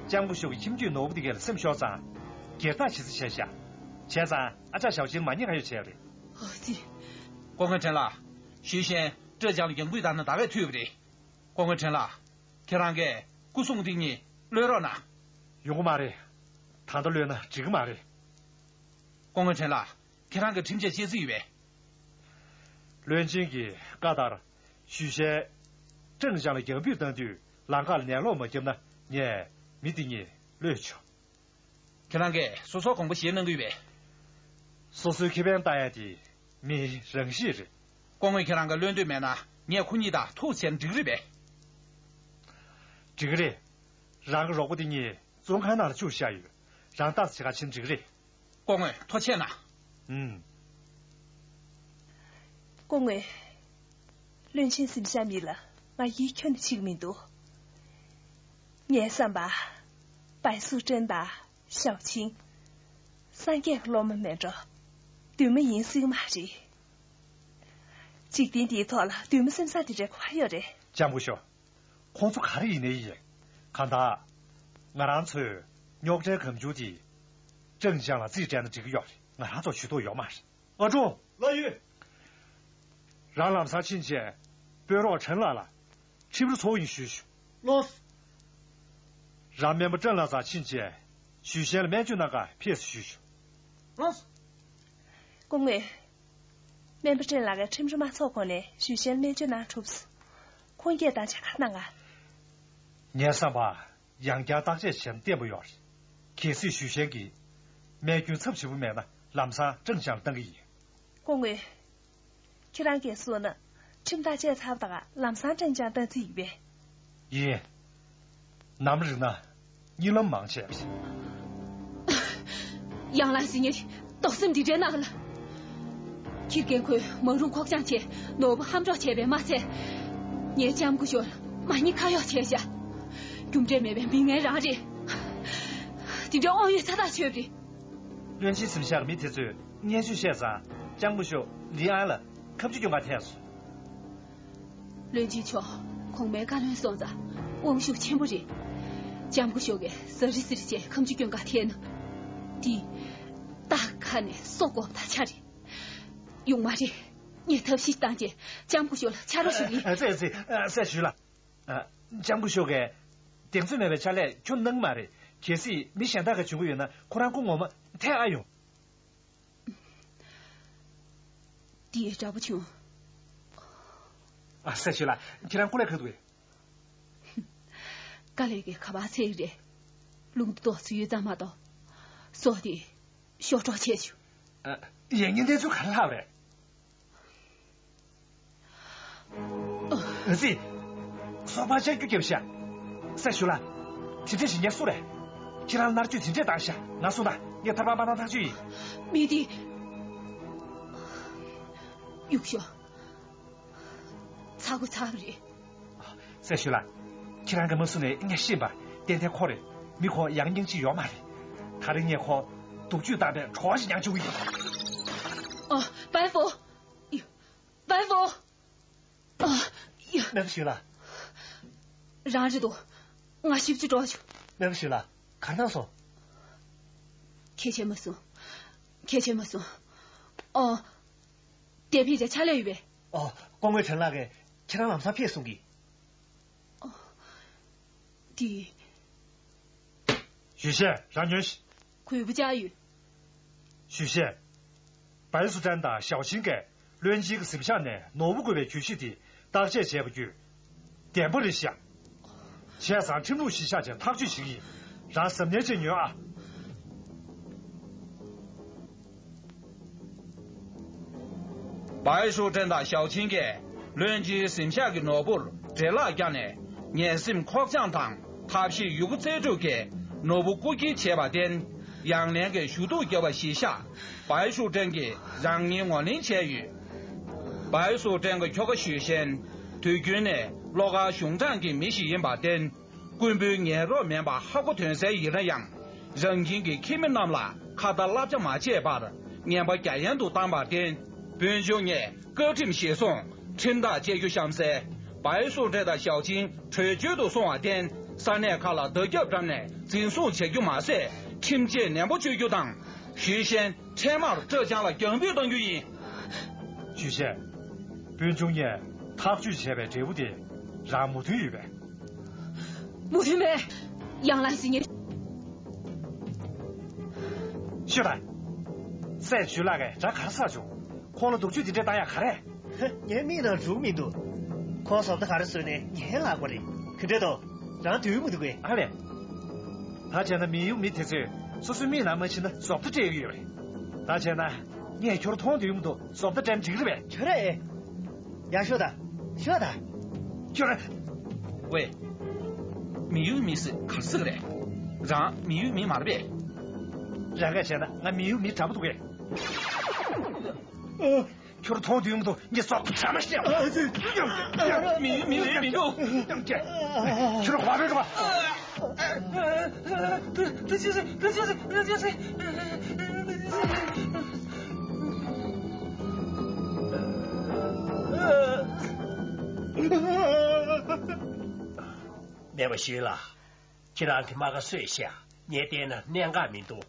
ལྕམ་སྐུ་ཞབས་ཀྱི་ཁྱིམ་རྒྱུད་ནོར་བུ་དེ་གས་ལ་སེམས་ཤོར་ཙང་། སྒེར་བདག་བྱེད་རྩིས་བྱས་ཤག་བྱས་ཙང་ཨ་ཅག་ཞའོ་ཆིང་མ་ཉེས་ཁ་གཡོགས་བྱས་པ་རེད། ཨོ་ཙི། སྐུ་ངོ་ཁྲེན་ལགས། ཞུས་ཞན་ཀྲེ་ཅང་ལ་རྒྱང་འབུད་བཏང་ན་ད་གས་འཐུས་པ་རེད། སྐུ་ངོ་ཁྲེན་ལགས། ཁྱེད་རང་གིས་སྐུ་སྲུང་འདི་གཉིས་གློད་རོགས་གནང་། ཡོང་གི་མ་རེད། ད་ལྟ་གློད་ན་འགྲིག་གི་མ་རེད། སྐུ་ངོ་ཁྲེན་ལགས། ཁྱེད་རང་གིས་ཁྲིམས་ཆད་བཅད་རྩིས་ཡོད་པས། བློན་ཆེན་གྱི་བཀའ་ལྟར། ཞུས་ཞན། ཀྲེ་ཅང་ལ་རྒྱང་འབུད་བཏང་དུས་ལམ་ཁ་ལ་ནད་ལོག་མ་བརྒྱབ་ན་ངས་མི་འདི་གཉིས་གློད་ཆོག་ཁྱེད་རང་གིས་སོ་སོར་དགོངས་པ་བཞེས་གནང་གི་ཡོད་པས། སོ་སོའི་ཁེ་ཕན་ལྟ་ཡ་དེ་མིའི་རང་གཤིས་རེད། སྐུ་ངོ་ཁྱེད་རང་གིས་གློད་འདོད་མེད་ན་ངས་ཁོ་གཉིས་དང་ཐུག་བྱས་ན་འགྲིག་རེད་པས། འགྲིག་གི་རེད། རང་གི་རོགས་པ་དེ་གཉིས་བཙོན་ཁང་ནང་ལ་བཅུག་བཞག་ཡོད། རང་ཏོག་ཙམ་བྱེད་ག་ཕྱིན་འགྲིག་གི་རེད། སྐུ་ངོ་ཐུགས་རྗེ་གནང་། ཨུམ། སྐུ་ངོ། བློན་ཆེན་སེམས་ཤར་མི་ལ་ང་ཡིད་ཁྱོན་ནས་ཆེས་ཀྱི་མི་འདུག་ངའི་བསམ་པར། པའི་སུ་ཀྲེན་དང་ཞའོ་ཆིང་། སངས་རྒྱས་ཀྱི་སློབ་མ་མེད་འགྲོ། འདུན་མ་ཡིན་སྲིད་ཀྱི་མ་རེད། འཇིག་རྟེན་འདིའི་ཐོག་ལ་འདུན་མ་སེམས་བཟང་དེ་འདྲའི་ག་པར་ཡོད་རེད། ལྕམ་སྐུ་ཞབས། ཁོང་ཚོ་ག་རེ་ཡིན་ནའི་ཡིན། གང་ལྟར། ང་རང་ཚོས་རྙོག་དྲའི་སྒམ་ཆུང་དེ། ཀྲེ་ཅང་ལ་རྩིས་སྤྲད་ན་འགྲིག་གི་ཡོད་རེད། ང་རང་ཚོར་ཇུས་གཏོགས་ཡོད་མ་རེད། ཨ་ཀྲོ། ལགས་ཡོད། རང་ལམ་སང་ཕྱིན་བྱས། དཔོན་རོགས་ཁྲེན་ལགས་ལ། ཁྲིམས་ར་ཚོགས་ཡིན་ཞུས་ཞུ། ལགས། རང་སྨན་པ་ཀྲེན་ལགས་རྩར་ཕྱིན་བྱས། ཞུས་ཞན་ལ་སྨན་བཅོས་གནང་ག་ཕེབས་སུ་ཞུས་ཞུ། ལགས། སྐུ་ངོ། སྨན་པ་ཀྲེན་ལགས་ཀྱིས་ཁྲིམས་ར་མ་ཚོགས་གོང་ནས་ཞུས་ཞན་སྨན་བཅོས་གནང་གྲུབ། ཁོང་གིས་བརྟག་དཔྱད་ག་གནང་ག་ངའི་བསམ་པར། ཡང་བསྐྱར་བརྟག་དཔྱད་བྱས་ན་བརྟན་པོ་ཡོད་རེད། གལ་སྲིད་ཞུས་ཞན་གྱིས། རྨས་སྐྱོན་ཚབས་ཆེ་པོ་མེད་ན་ལམ་སང་ཀྲེ་ཅང་ལ་བཏང་གི་ཡིན། སྐུ་ངོ། ཁྱེད་རང་གིས་གསུངས་ན་ཁྲིམས་ཐག་བཅད་ཚར་བ་དང་ལམ་སང་ཀྲེ་ཅང་བཏང་རྩིས་ཡིན་པས། ཡིན། ནམ་རིང་ན། གཉིད་ལམ་མང་ཆེ། ཡང་ལ་ཟིན་ངེས་དོགས་སེམས་འདི་འདྲའི་ནག་ལ། ཁྱི་རྒན་ཁོས་མ་རུང་ཁོག་བཅངས་བྱས་ནོར་བུ་ཧམ་འཕྲོག་བྱས་པས་མ་ཚད། ངའི་ལྕམ་སྐུ་ཞོར་མ་ཉེས་ཁ་གཡོག་བྱས་བཞག་རྒྱུ་འབྲས་མེད་པའི་མི་ངན་རང་རེད། འདི་འདྲའི་དབང་ཡོད་ཚ་ཐག་ཆོད་རེད། བློན་ཆེན་སེམས་ཤར་མི་དེ་ཚོས་སྙན་ཞུ་བཤད་ཙང་ལྕམ་སྐུ་ཞོར་ལི་ཨན་ལ་ཁ་མཆུ་སྐྱོན་ག་ཐལ་སོང་། བློན་ཆེན་མཆོག་གོང་མའི་བཀའ་བློན་སོང་ཙང་དབང་ཤུགས་ཆེན་པོ་རེད། ལྕམ་སྐུ་ཞོགས་ཀས་ཟ་རི་ཟིར་བྱས་ཁ་མཆུ་སྐྱོན་ག་ཐེན་ན། འདི། རྟགས་ཁ་ནས་སྲོག་སྐོམ་ད་ཆ་རེད། ཡོང་མ་རེད། ངས་ཐབས་ཤེས་བཏང་རྗེས་ལྕམ་སྐུ་ཞོགས་ལ་ཕྱག་རོགས་ཞུ་གི་ཡིན། ཨ་ཙེ་ཙེ་ཨ་ཙེ་ཞུས་ལ། ཨ། ལྕམ་སྐུ་ཞོགས་ཀས། གདེང་ཚོད་མེད་པའི་ཕྱག་ལས་ཁྱོན་གནང་གི་མ་རེད། གལ་སྲིད་མི་གཞན་དག་ག་བྱུང་གི་ཡོད་ན་ཁོ་རང་སྐུ་ངོ་མ་ཐད་ཨ་ཡོང་། འདི་ཡི་དྲག་པོ་བྱུང་། ཨ་ས་ཞིག་ལ་ཁྱེད་རང་སྐུ་ལས་ཁག་འདུག་གས། དཀའ་ལས་ཀྱི་ཁ་པར་ཚེ་ཡི་རེད། རླུང་རྟ་རྡོག་ཚོ་ཡོད་ཙམ་མ་གཏོགས། སྲོག་དེ་ཤོར་གྲབས་བྱས་བྱུང་། ཨ། ཡིན་ངེས་གནས་ཚུལ་ག་རེ་ལྷག་རེད། ཨ་ཙི། སོ་པ་ལྕགས་ཀྱུ་བརྒྱབ་ཤག་སྲས་ཞུ་ལགས། དེ་འདྲ་ཞིག་ངས་སུ་རེད། ཁྱེད་རང་མནར་གཅོད་དེ་འདྲས་བཏང་ཤག་ང་སོང་ད། ངས་ཐར་པ་པ་དང་ཐག་གཅོད་ཡིན། མི་དེ། གཡུག་ཤོག་ཚ་གོ་ཚ་བ་རེད། སྲས་ཞུ་ལགས། ཁྱེད་རང་གིས་མ་གསུངས་ནས་ངས་ཤེས་པ། ཏན་ཏན་ཁོ་རེད། མི་ཁོ་ཡང་སྙིང་རྗེ་ཡོད་མ་རེད། ད་རེས་ངས་ཁོ་སྡུག་སྤྱོད་བཏང་པའི་གྲོགས་ཤིག་མྱངས་བཅུག་གི་ཡིན། ཨ། བའི་ཧྥུ། བའི་ཧྥུ། ཨ། ཡ། སྨན་པ་ཞུས་ལགས། རང་རེད་འདུག་ང་ཞིབ་ཅིག་འགྲོ་བྱུང་། སྨན་པ་ཞུས་ལགས། ག་རེ་གནང་སོང་། གལ་ཆེ་མ་སོང་། གལ་ཆེ་མ་སོང་། ཨོ། དེ་ཕལ་ཆེར་ཕྱག་ལས་ཡོད་པས། ཨོ། སྐུ་ངོ་ཁྲེན་ལགས་ཀྱིས་ཁྱེད་རང་ལམ་སང་ཕེབས་གསུང་གི། ཨོ། འདི། ཞུས་ཤེས། རང་ཉོན་ཞིག་གུས་པ་བཅག་ཡོད། ཞུས་ཤེས། བའི་སུ་ཀྲན་དང་ཞའོ་ཆིང་གིས་བློན་ཆེན་གྱི་གཟིམ་ཤག་ནས་ནོར་བུ་བཀོལ་བའི་གྱོད་གཞི་དེ་བརྟག་དཔྱད་བྱས་པ་བརྒྱུད། བདེན་པ་རེད་ཤག་བྱས་ཙང་ཁྲིམས་ལུགས་གཞིར་བཞག་བྱས་ཐག་གཅོད་བྱེད་ཀྱི་ཡིན། རང་གཟབ་ནན་བྱས་ཉོན་ཨ། བའི་ཧྲུའུ་ཀྲེན་དང་ཞའོ་ཆིང་གིས་བློན་ཆེན་གཟིམ་ཤག་གི་ནོར་བུར་འདྲེ་ལག་བརྒྱབ་ནས། ཉེན་སེམས་ཁོག་བཅངས་དང་ཐབས་ཤེས་ཡོད་རྒུ་རྩལ་སྤྲུགས་ཀྱིས་ནོར་བུ་རྐུ་འཁྱེར་བྱས་པར་བརྟེན། ཡང་ལན་གྱི་ཞུ་གཏུག་བརྒྱབ་པ་གཞིར་བཞག་བའི་ཧྲུའུ་ཀྲེན་གྱིས་རང་ཉིད་ངོས་ལེན་བྱས་ཡོད། བའི་ཧྲུའུ་ཀྲེན་གྱི་ཁྱོ་ག་ཞུས་ཤིན། དུས་རྒྱུན་ནས་བློ་དཀར་གཞུང་དྲང་གི་མི་ཞིག་ཡིན་པར་བརྟེན། རྐུན་པོའི་ངན་རོགས་མིན་པ་ཧ་གོ་དོན་གསལ་ཡིན་ན་ཡང་། རང་ཁྱིམ་གྱི་ཁྱིམ་མི་རྣམས་ལ་ཁ་ཏ་བསླབ་བྱ་མ་བྱས་པར་ངན་པ་རྒྱ་ཡན་དུ་བཏང་བར་བརྟེན། དཔོན་ཆུང་ངས་བཀའ་ཁྲིམས་གཞིར་བཟུང་ཁྲིམས་ཐག་བཅད་རྒྱུ་གཤམ་གསལ། བའི་སུ་ཀྲེ་དང་ཞའོ་ཆིང་བྲོས་བྱོལ་དུ་སོང་བར་བརྟེན། ས་གནས་ཁག་ལ་བརྡ་ཁྱབ་བཀྲམ་ནས་འཛིན་བཟུང་བྱ་རྒྱུ་མ་ཟད། ཁྲིམས་ཆད་ནན་པོ་གཅོད་རྒྱུ་དང་། ཞུས་ཤིན། འཕྲལ་མར་ཀྲེ་ཅང་ལ་རྒྱང་འབུད་གཏང་རྒྱུ་ཡིན། ཞུས་ཤིན། དཔོན་ཆུང་ངས་ཐག་གཅོད་བྱས་པའི་འབྲས་བུ་དེ་རང་མོས་མཐུན་ཡོད་པས། མོས་མཐུན་མེད། ཡང་ལན་ཞིག་ངས། ཤོད་དང་། སྲས་ཞུས་ལགས་ཀྱིས་རང་ག་རེ་ཟེར་བྱུང་། ཁོང་ལ་སྡུག་སྤྱོད་དེ་འདྲ་བཏང་ཡག་ག་རེ། ངའི་མིག་ནང་འགྲོ་གི་མི་འདུག་ཁོང་བཟོ་ལྟ་ག་རེ་བཟོས་ནས་ངའི་ལག་པ་རེད། ག་འདྲ་འདུག་རང་འདོད་མི་འདུག་གས། ཨ་ལས། ད་བྱས་ན་མི་ཡུལ་མི་དེ་ཚོས་སོ་སོའི་མིག་ནང་མ་ཕྱིན་ན་བཟོ་ལྟ་སྤྲད་ཀྱི་ཡོད་རེད། ད་བྱས་ན་ངས་ཁྱོར་མཐོང་འདོད་མི་འདུག་བཟོ་ལྟ་སྤྲད་ན་འགྲིག་གི་རེད་པས། ཁྱོད་རེད། ཡར་ཤོག་དང་། ཤོག་དང་། ཁྱོད། ཝེ། མི་ཡུལ་མི་ཟེར་ག་རེ་ཟེར་གི་རེད། རང་མི་ཡུལ་མི་མ་རེད་པས། རང་ག་བྱས་ན་ང་མི་ཡུལ་མི་འདྲ་པོ་འདུག་གས། ཁྱོད་མཐོང་དུས་མི་འདུག་ངས་སོག་པོ་ཚང་མ་བཤད། མི་མི་མི་མི་འདུག་ཁྱོད་གོ་རེ་རོགས། སྨན་པ་ཞུས་ལགས། ཁྱེད་རང་གི་རྨ་ཁ་གསོས་ཤག་ངས་བལྟས་ན་གནད་འགག་མི་འདུག་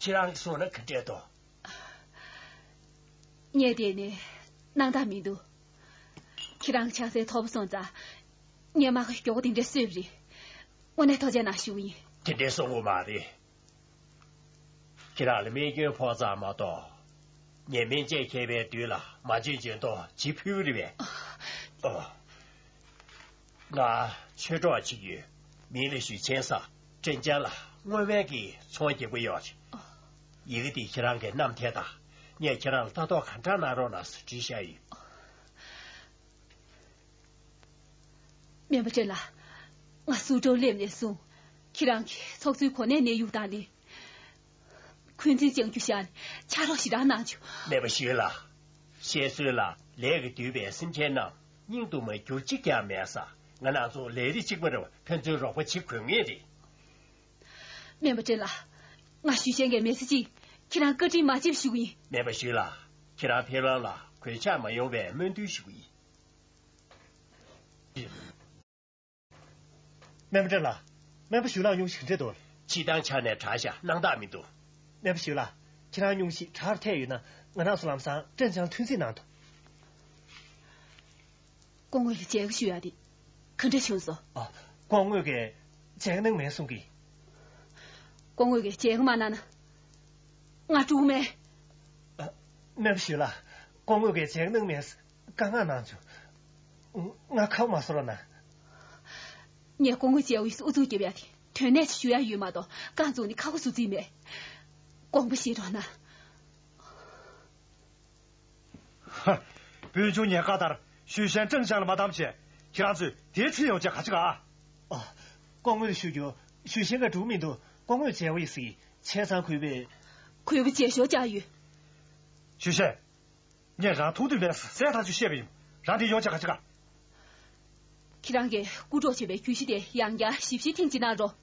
ཁྱེད་རང་གིས་གསུངས་ན་ག་འདྲས་འདུག་ངས་བལྟས་ནས་སྣང་དག་མི་འདུག་ཁྱེད་རང་གི་ཕྱག་འཚལ་ཐོབ་སོང་ཙང་། ངས་རྨ་ཁ་མགྱོགས་པོ་དེ་འདྲ་གསོས་པ་རེད། དངོས་གནས་ཐུགས་རྗེ་གནང་ཞུ་གི་ཡིན། དེ་འདྲའི་གསུང་དགོས་མ་རེད། ཁྱེད་རང་ལ་རྨས་སྐྱོན་ཕོག་ཙམ་མ་གཏོགས། ངས་སྨན་དཔྱད་མཁས་པའི་མདུན་ལ་མ་བྱོན་བྱོན་ཐོག་ཇི་ཕུལ་གི་རེད་པས། ཨོ། ང་ཆོས་གྲོགས་གཅིག་ཡོད། མིང་ལ་ཞུས་ཆེན་ཟེར། ཀྲེན་ཅང་ལ་སྔོ་སྨན་གྱི་ཚོང་རྒྱག་གི་ཡོད། ཡི་གེ་འདི་ཁྱེད་རང་གི་རྣམ་ཐར་དང་། ངས་ཁྱེད་རང་ལ་ལྟ་རྟོག་ག་འདྲ་གནང་རོགས་གནང་ཟེར་བྲིས་བཞག་ཡོད། སྨན་པ་ཀྲེན་ལགས། ང་སུའུ་ཀྲོའུ་སླེབས་ནས་བཟུང་། ཁྱེད་རང་གིས་ཚོགས་གཙོའི་གོ་གནས་ནས་གཡུག་བཏང་ནས། འཁོན་འཛིན་བཅང་རྒྱུ་བཞག་ནས་ཕྱག་རོགས་ཞེ་དྲག་གནང་བྱུང་། སྨན་པ་ཞུས་ལགས། བཤད་སྲོལ་ལ་ལས་ཀྱིས་བསྡུས་པའི་སེམས་ཅན་རྣམས་སྙིང་དུ་མ་གྱུར་གཅིག་ཀྱང་མེད་ས། ང་རང་ཚོ་ལས་རིགས་གཅིག་པ་རེད་པ། ཕན་ཚུན་རོགས་པ་བྱེད་དགོས་ངེས་རེད། སྨན་པ་ཀྲེན་ལགས། ང་ཞུས་ཆེན་གྱི་མི་ཚེ་གཅིག་ཁྱེད་རང་བཀའ་དྲིན་མ་བརྗེད་པ་ཞུ་གི་ཡིན། སྨན་པ་ཞུས་ལགས། ཁྱེད་རང་ཕེབས་ལམ་ལ་གོད་ཆག་མ་ཡོང་བའི་སྨོན་འདུན་ཞུ་གི་ཡིན། སྨན་པ་ཀྲེན་ལགས། སྨན་པ་ཞུས་ལགས་སྙུང་གཞི་ག་འདྲས་འདུག་སྤྱིར་བཏང་ཆ་ནས་དྲག་ཤག་སྣང་དག་མི་འདུག་སྨན་པ་ཞུས་ལགས། ཁྱེད་རང་སྙུང་གཞི་དྲག་རུ་ཐལ་ཡོད་ན། ང་རང་ཚོ་ལམ་སང་ཀྲེན་ཅང་ཐུག་འཕྲད་གནང་དང་། སྐུ་ངོ་ལ་མཇལ་ཁ་ཞུ་ཡ་དེ་ག་འདྲ་བྱུང་སོང་། ཨ། སྐུ་ངོ་གིས་མཇལ་ཁ་གནང་མེད་གསུང་གི། སྐུ་ངོ་གིས་མཇལ་ཁ་མ་གནང་ན། ང་དཀྲུག་མེད། ཨ། སྨན་པ་ཞུས་ལགས། སྐུ་ངོ་གིས་མཇལ་ཁ་གནང་མེད། བཀའ་མངགས་གནང་བྱུང་། ང་ཁ་མ་སོར་ན། ངས་སྐུ་ངོ་མཇལ་བའི་ཨུ་ཚུགས་རྒྱབ་ཡ་དེ་ དོན་གནད་ཅིག་ཞུ་ཡ་ཡོད་མ་གཏོགས་རྐང་བཙུགས་ནས་ཁ་ཁུ་སུ་རྩིས་མེད། དགོངས་པ་བཞེས་རོགས་གནང་། ཧ། དཔོན་ཆུང་ཉེན་ཁ་ལྟར་ཞུས་ཤན་ཀྲང་ཅང་ལ་མ་བདམས་བྱས། ཁྱེད་རང་ཚོས་དེའི་ཁྲིད་ཡོང་བྱས་ག་ཅི་ག་ཨ། སྐུ་ངོ་ལ་ཞུ་རྒྱུ། ཞུས་ཤན་ག་འགྲུག་མི་འདུག་སྐུ་ངོས་མཇལ་བ་ཡིན་ཟིག་བྱས་ཙང་གུས་པས། གུས་པ་མཇལ་ཞོར་བཅར་ཡོད། ཞུས་ཤན། ངས་རང་ཐུག་དུས་མེད་ཟེར་ཐག་ཆོད་བཤད་པ་ཡིན། རང་དེ་ཡོང་བྱས་ག་ཅི་ག་ཁྱེད་རང་གིས་རྐུ་འཕྲོག་བྱས་པའི་གྱོད་གཞི་དེ་ཡང་བསྐྱར་ཞིབ་བཤེར་ཐེངས་གཅིག་གནང་རོགས།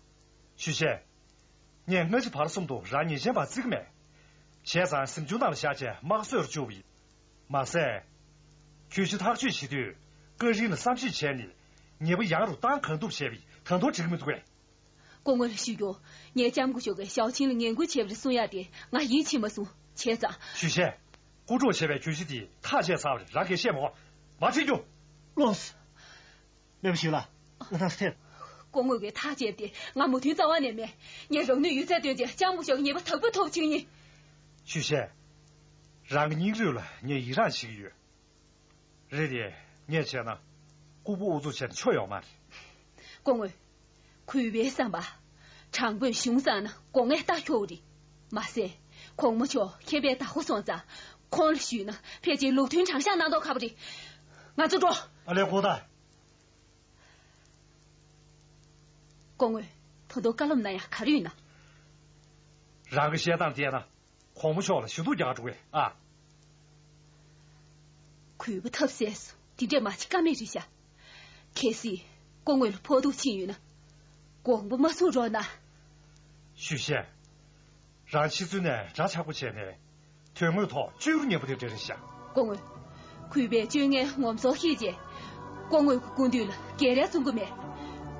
ཞུས་ཤན། ངས་སྔ་ཕྱི་བར་གསུམ་དུ་རང་ཉེས་ཅན་པ་བརྩི་གི་མེད། བྱས་ཙང་གཟིམ་ཆུང་ནང་ལ་བཞག་བྱས་དམག་གསོད་རུ་བཅུག་པ་ཡིན། མ་ཟད། གྱོད་གཞི་ཐག་གཅོད་བྱེད་དུས་བཀའ་དྲིན་ལ་བསམ་ཤེས་བྱས་ནས་ཉེས་པ་ཡང་རུ་བཏང་གང་ཐུབ་བྱས་པ་ཡིན། ད་དུང་འགྲིག་གི་མི་འདུག་གས། སྐུ་ངོ་ལ་ཞུ་རྒྱུ། ངས་ལྕམ་སྐུ་ཞབས་ཀྱིས་ཞའོ་ཆིང་ལ་ངན་སྐུལ་བྱས་པ་རེད་གསུང་ཡ་དེ་ང་ཡིད་ཆེས་མ་སོང་། བྱས་ཙང་། ཞུས་ཤན། རྐུ་འཕྲོག་བྱས་པའི་གྱོད་གཞི་དེ་ཐག་བཅད་ཚར་བ་རེད། རང་གིས་བཤད་མ་དགོས། མ་ཁྲིད་རྒྱུ། ལོས། མེད་པ་ཞིག་ལ། ང་ཐང་སྟེར། སྐུ་ངོ་གིས་ཐག་བཅད་དེ་ང་མོས་མཐུན་རྩ་བ་ནས་མེད། ངས་རང་ནུས་ཡོད་ཚད་བཏོན་བྱས་ལྕམ་སྐུ་ཞབས་ཀྱི་ཉེས་པ་དག་པོ་ཐོབ་ཆོག་ཡིན། ཞུས་ཤན། རང་གི་སྙིང་རུས་ལ་ངས་ཡི་རངས་བྱེད་ཀྱི་ཡོད། རེད་དེ། ངས་བྱས་ན། ལྐུགས་པ་ཨུ་ཚུགས་བྱས་ན་ཆོ་ཡོང་མ་རེད། སྐུ་ངོ། གུས་པའི་བསམ་པ། དྲང་པོས་གཞུང་བསྲངས་ན་སྒོ་ངས་རྟ་ཁྱོག་རེད། མ་ཟད། གོང་མ་མཆོག་མཁྱེན་པས་བདག་པོ་སོང་ཙང་། ཁོང་ལ་ཞུས་ན་ཕལ་ཆེར་ལུགས་མཐུན་དྲང་བཞག་གནང་མདོག་ཁ་པོ་རེད། ང་ཚོ་འགྲོ། ཨ་ལས་ཁོ་ད། སྐུ་ངོ། ད་དུང་བཀའ་སློབ་གནང་ཡག་ག་རེ་ཡོད་ན། རང་གི་བཤད་སྟངས་བལྟས་ན། གོང་མ་མཆོག་ལ་ཞུ་གཏུག་རྒྱག་འགྲོ་གི་ཨ། གུས་པ་ཐབས་ཟད་སོང་། དེ་འདྲས་མ་བྱེད་ཀ་མེད་རེད་ཤག་གལ་སྲིད་སྐུ་ངོ་ལ་ཕོག་ཐུག་ཕྱིན་ཡོད་ན། དགོངས་པ་མ་ཚོམ་རོགས་གནང་། ཞུས་ཤན། རང་ཕྱི་ཚུལ་ནས་འདྲ་ཆགས་པོ་བྱས་ནས། དོན་དངོས་ཐོག་བཅོས་རུ་ཉེ་པོ་དེ་འདྲ་རེད་ཤག་སྐུ་ངོ། གུས་པས་བཅོས་ངན་ངོམ་སོ་ཤེས་རྗེས། སྐུ་ངོ་གི་སྐུ་མདུན་ལ་འགན་རེ་བཙུགས་ཀྱི་མེད།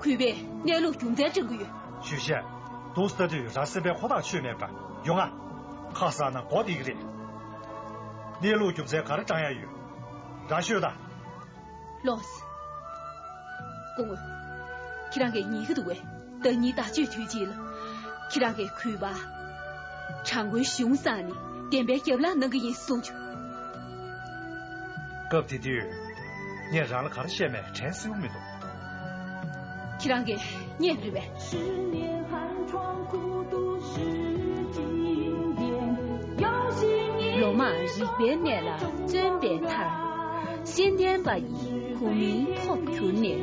གུས་པས་གནས་ལུགས་རྒྱུ་མཚན་དྲང་གི་ཡོད། ཞུས་ཤན། འདུག་ལྟ་དུས་རང་སེམས་པའི་ཁོ་ཐག་ཆོད་མེད་པ་ཡོང་ང་། ཁ་སང་ན་མགོ་བདེ་གི་རེད། གནས་ལུགས་རྒྱུ་མཚན་ག་རེ་དྲང་ཡ་ཡོད། རང་ཤོད་དང་། ལོས། སྐུ་ངོ། ཁྱེད་རང་གིས་ཉན་གི་འདུག་གས། ཟླ་ཉིན་ཟླ་མཆོད་དུས་གཅིག་ལ། ཁྱེད་རང་གིས་གུས་པ། དྲང་པོའི་གཞུང་བསྲངས་ནས་བདེན་པའི་རྒྱབ་ལངས་གནང་གི་ཡིན་གསུངས་བྱུང་། སྐབས་དེ་དུས། ངས་རང་ལ་ག་རེ་བཤད་མེད་དྲན་གསོས་མི་འདུག་ཁྱེད་རང་གིས་རྙེད་རེད་པས། ལོ་མང་རིག་པའི་གནས་ལ་བརྩོན་པའི་མཐར། ཤེས་ལྡན་པ་ཡི་གོ་མིང་ཐོབ་གྱུར་ནས།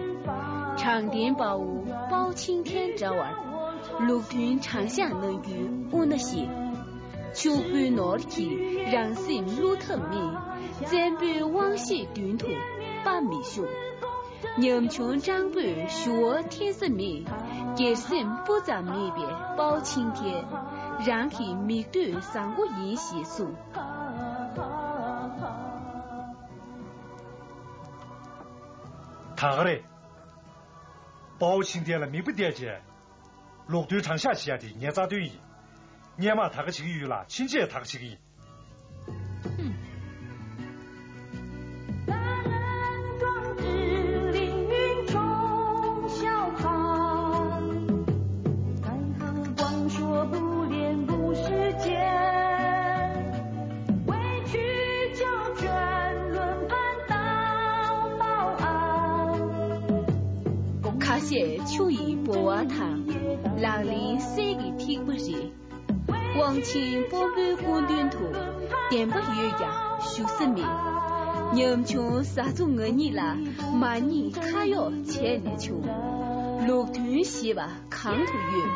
དྲང་བདེན་དཔའ་བོ་དཔའ་བོ་ཆིང་ཐེན་འདྲ་བར། ལུགས་མཐུན་དྲང་བཞག་གནང་རྒྱུའི་དབུ་མནའ་བཞེས། ཕྱུག་པོའི་ནོར་གྱིས་རང་སེམས་བསླུ་ཐབས་མེད། བཙན་པོའི་དབང་ཤེད་མདུན་དུ་དཔའ་མི་ཞུམ། ཉམ་ཆུང་སྤྲང་པོས་ཞུ་བ་འཐེན་ས་མེད། སྒེར་སེམས་སྤུ་ཙམ་མེད་པའི་དཔའ་བོ་ཆིང་ཐེན། རང་གི་མིག་ལྟོས་བཟང་པོ་ཡིན་ཞེས་གསུངས། ད་ག་རེད། དཔའ་བོ་ཆིང་ཐེན་ལ་མིག་དཔེ་བལྟས་བྱས། ལུགས་མཐུན་དྲང་བཞག་བྱེད་ཡ་དེ་ངའི་རྩ་དོན་ཡིན། སྔོན་མ་ད་ག་བྱེད་ཀྱི་ཡོད་ལ་ཕྱིན་ཆད་ད་ག་བྱེད་ཀྱི་ཡིན། ཁ་ཤས་ཆུ་ཡི་ལྦུ་བ་དང་། ལག་ལེན་གསེར་གྱི་ཐིགས་པ་རེད། དབང་ཆེན་དཔོན་པོའི་སྐུ་མདུན་དུ། བདེན་པ་ཡོད་ཀྱང་བཞུགས་ས་མེད། ཉམ་ཆུང་བཟའ་ཚོ་ང་གཉིས་ལ། མ་ཉེས་ཁ་གཡོགས་བྱས་ནས་བྱུང་། ལུགས་མཐུན་ཞེས་པ་གང་དུ་ཡོད།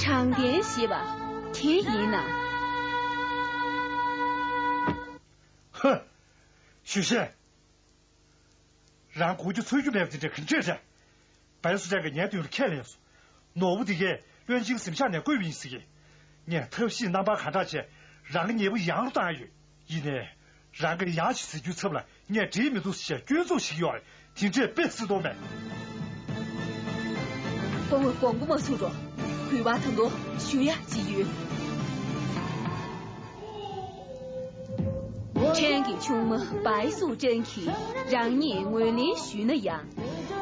དྲང་བདེན་ཞེས་པ་དེ་ཡིན་ན། ཧ། ཞུས་ཤན། རང་གོ་རྒྱུ་ཚོར་རྒྱུ་མེད་པ་དེ་འདྲ་ག་འདྲས་རེད། བལ་སུ་ཅན་གྱིས་ངའི་མདུན་ལ་ཁས་ལེན་སོང་། ནོར་བུ་དེ་གས་བློན་ཆེན་གཟིམ་ཤག་ནས་བརྐུས་པ་ཡིན་ཟེར་གི། ངས་ཐབས་ཤེས་རྣམ་པ་གང་དྲག་བྱས། རང་གི་ཉེས་པ་ཡང་རུ་བཏང་ཡོད། ཡིན་ནའི། རང་གིས་ཡག་ཞིག་ཟེར་རྒྱུའི་ཚབ་ལ་ངས་འགྲིག་མི་འདུག་ཟེར་བྱས་སྐྱོན་འཛུགས་བྱེད་ཀྱི་ཡོད་རེད། དེ་འདྲས་དཔེ་སྲིད་དོགས་མེད། སྐུ་ངོ་དགོངས་པ་མ་ཚོམ་རོགས། གུས་པ་ད་དུང་ཞུ་ཡག་ཅིག་ཡོད། ཕྲན་གྱི་ཆུང་མ་བའི་སུའུ་ཀྲེང་གིས་རང་ཉིད་ངོས་ལེན་ཞུས་ན་ཡང་།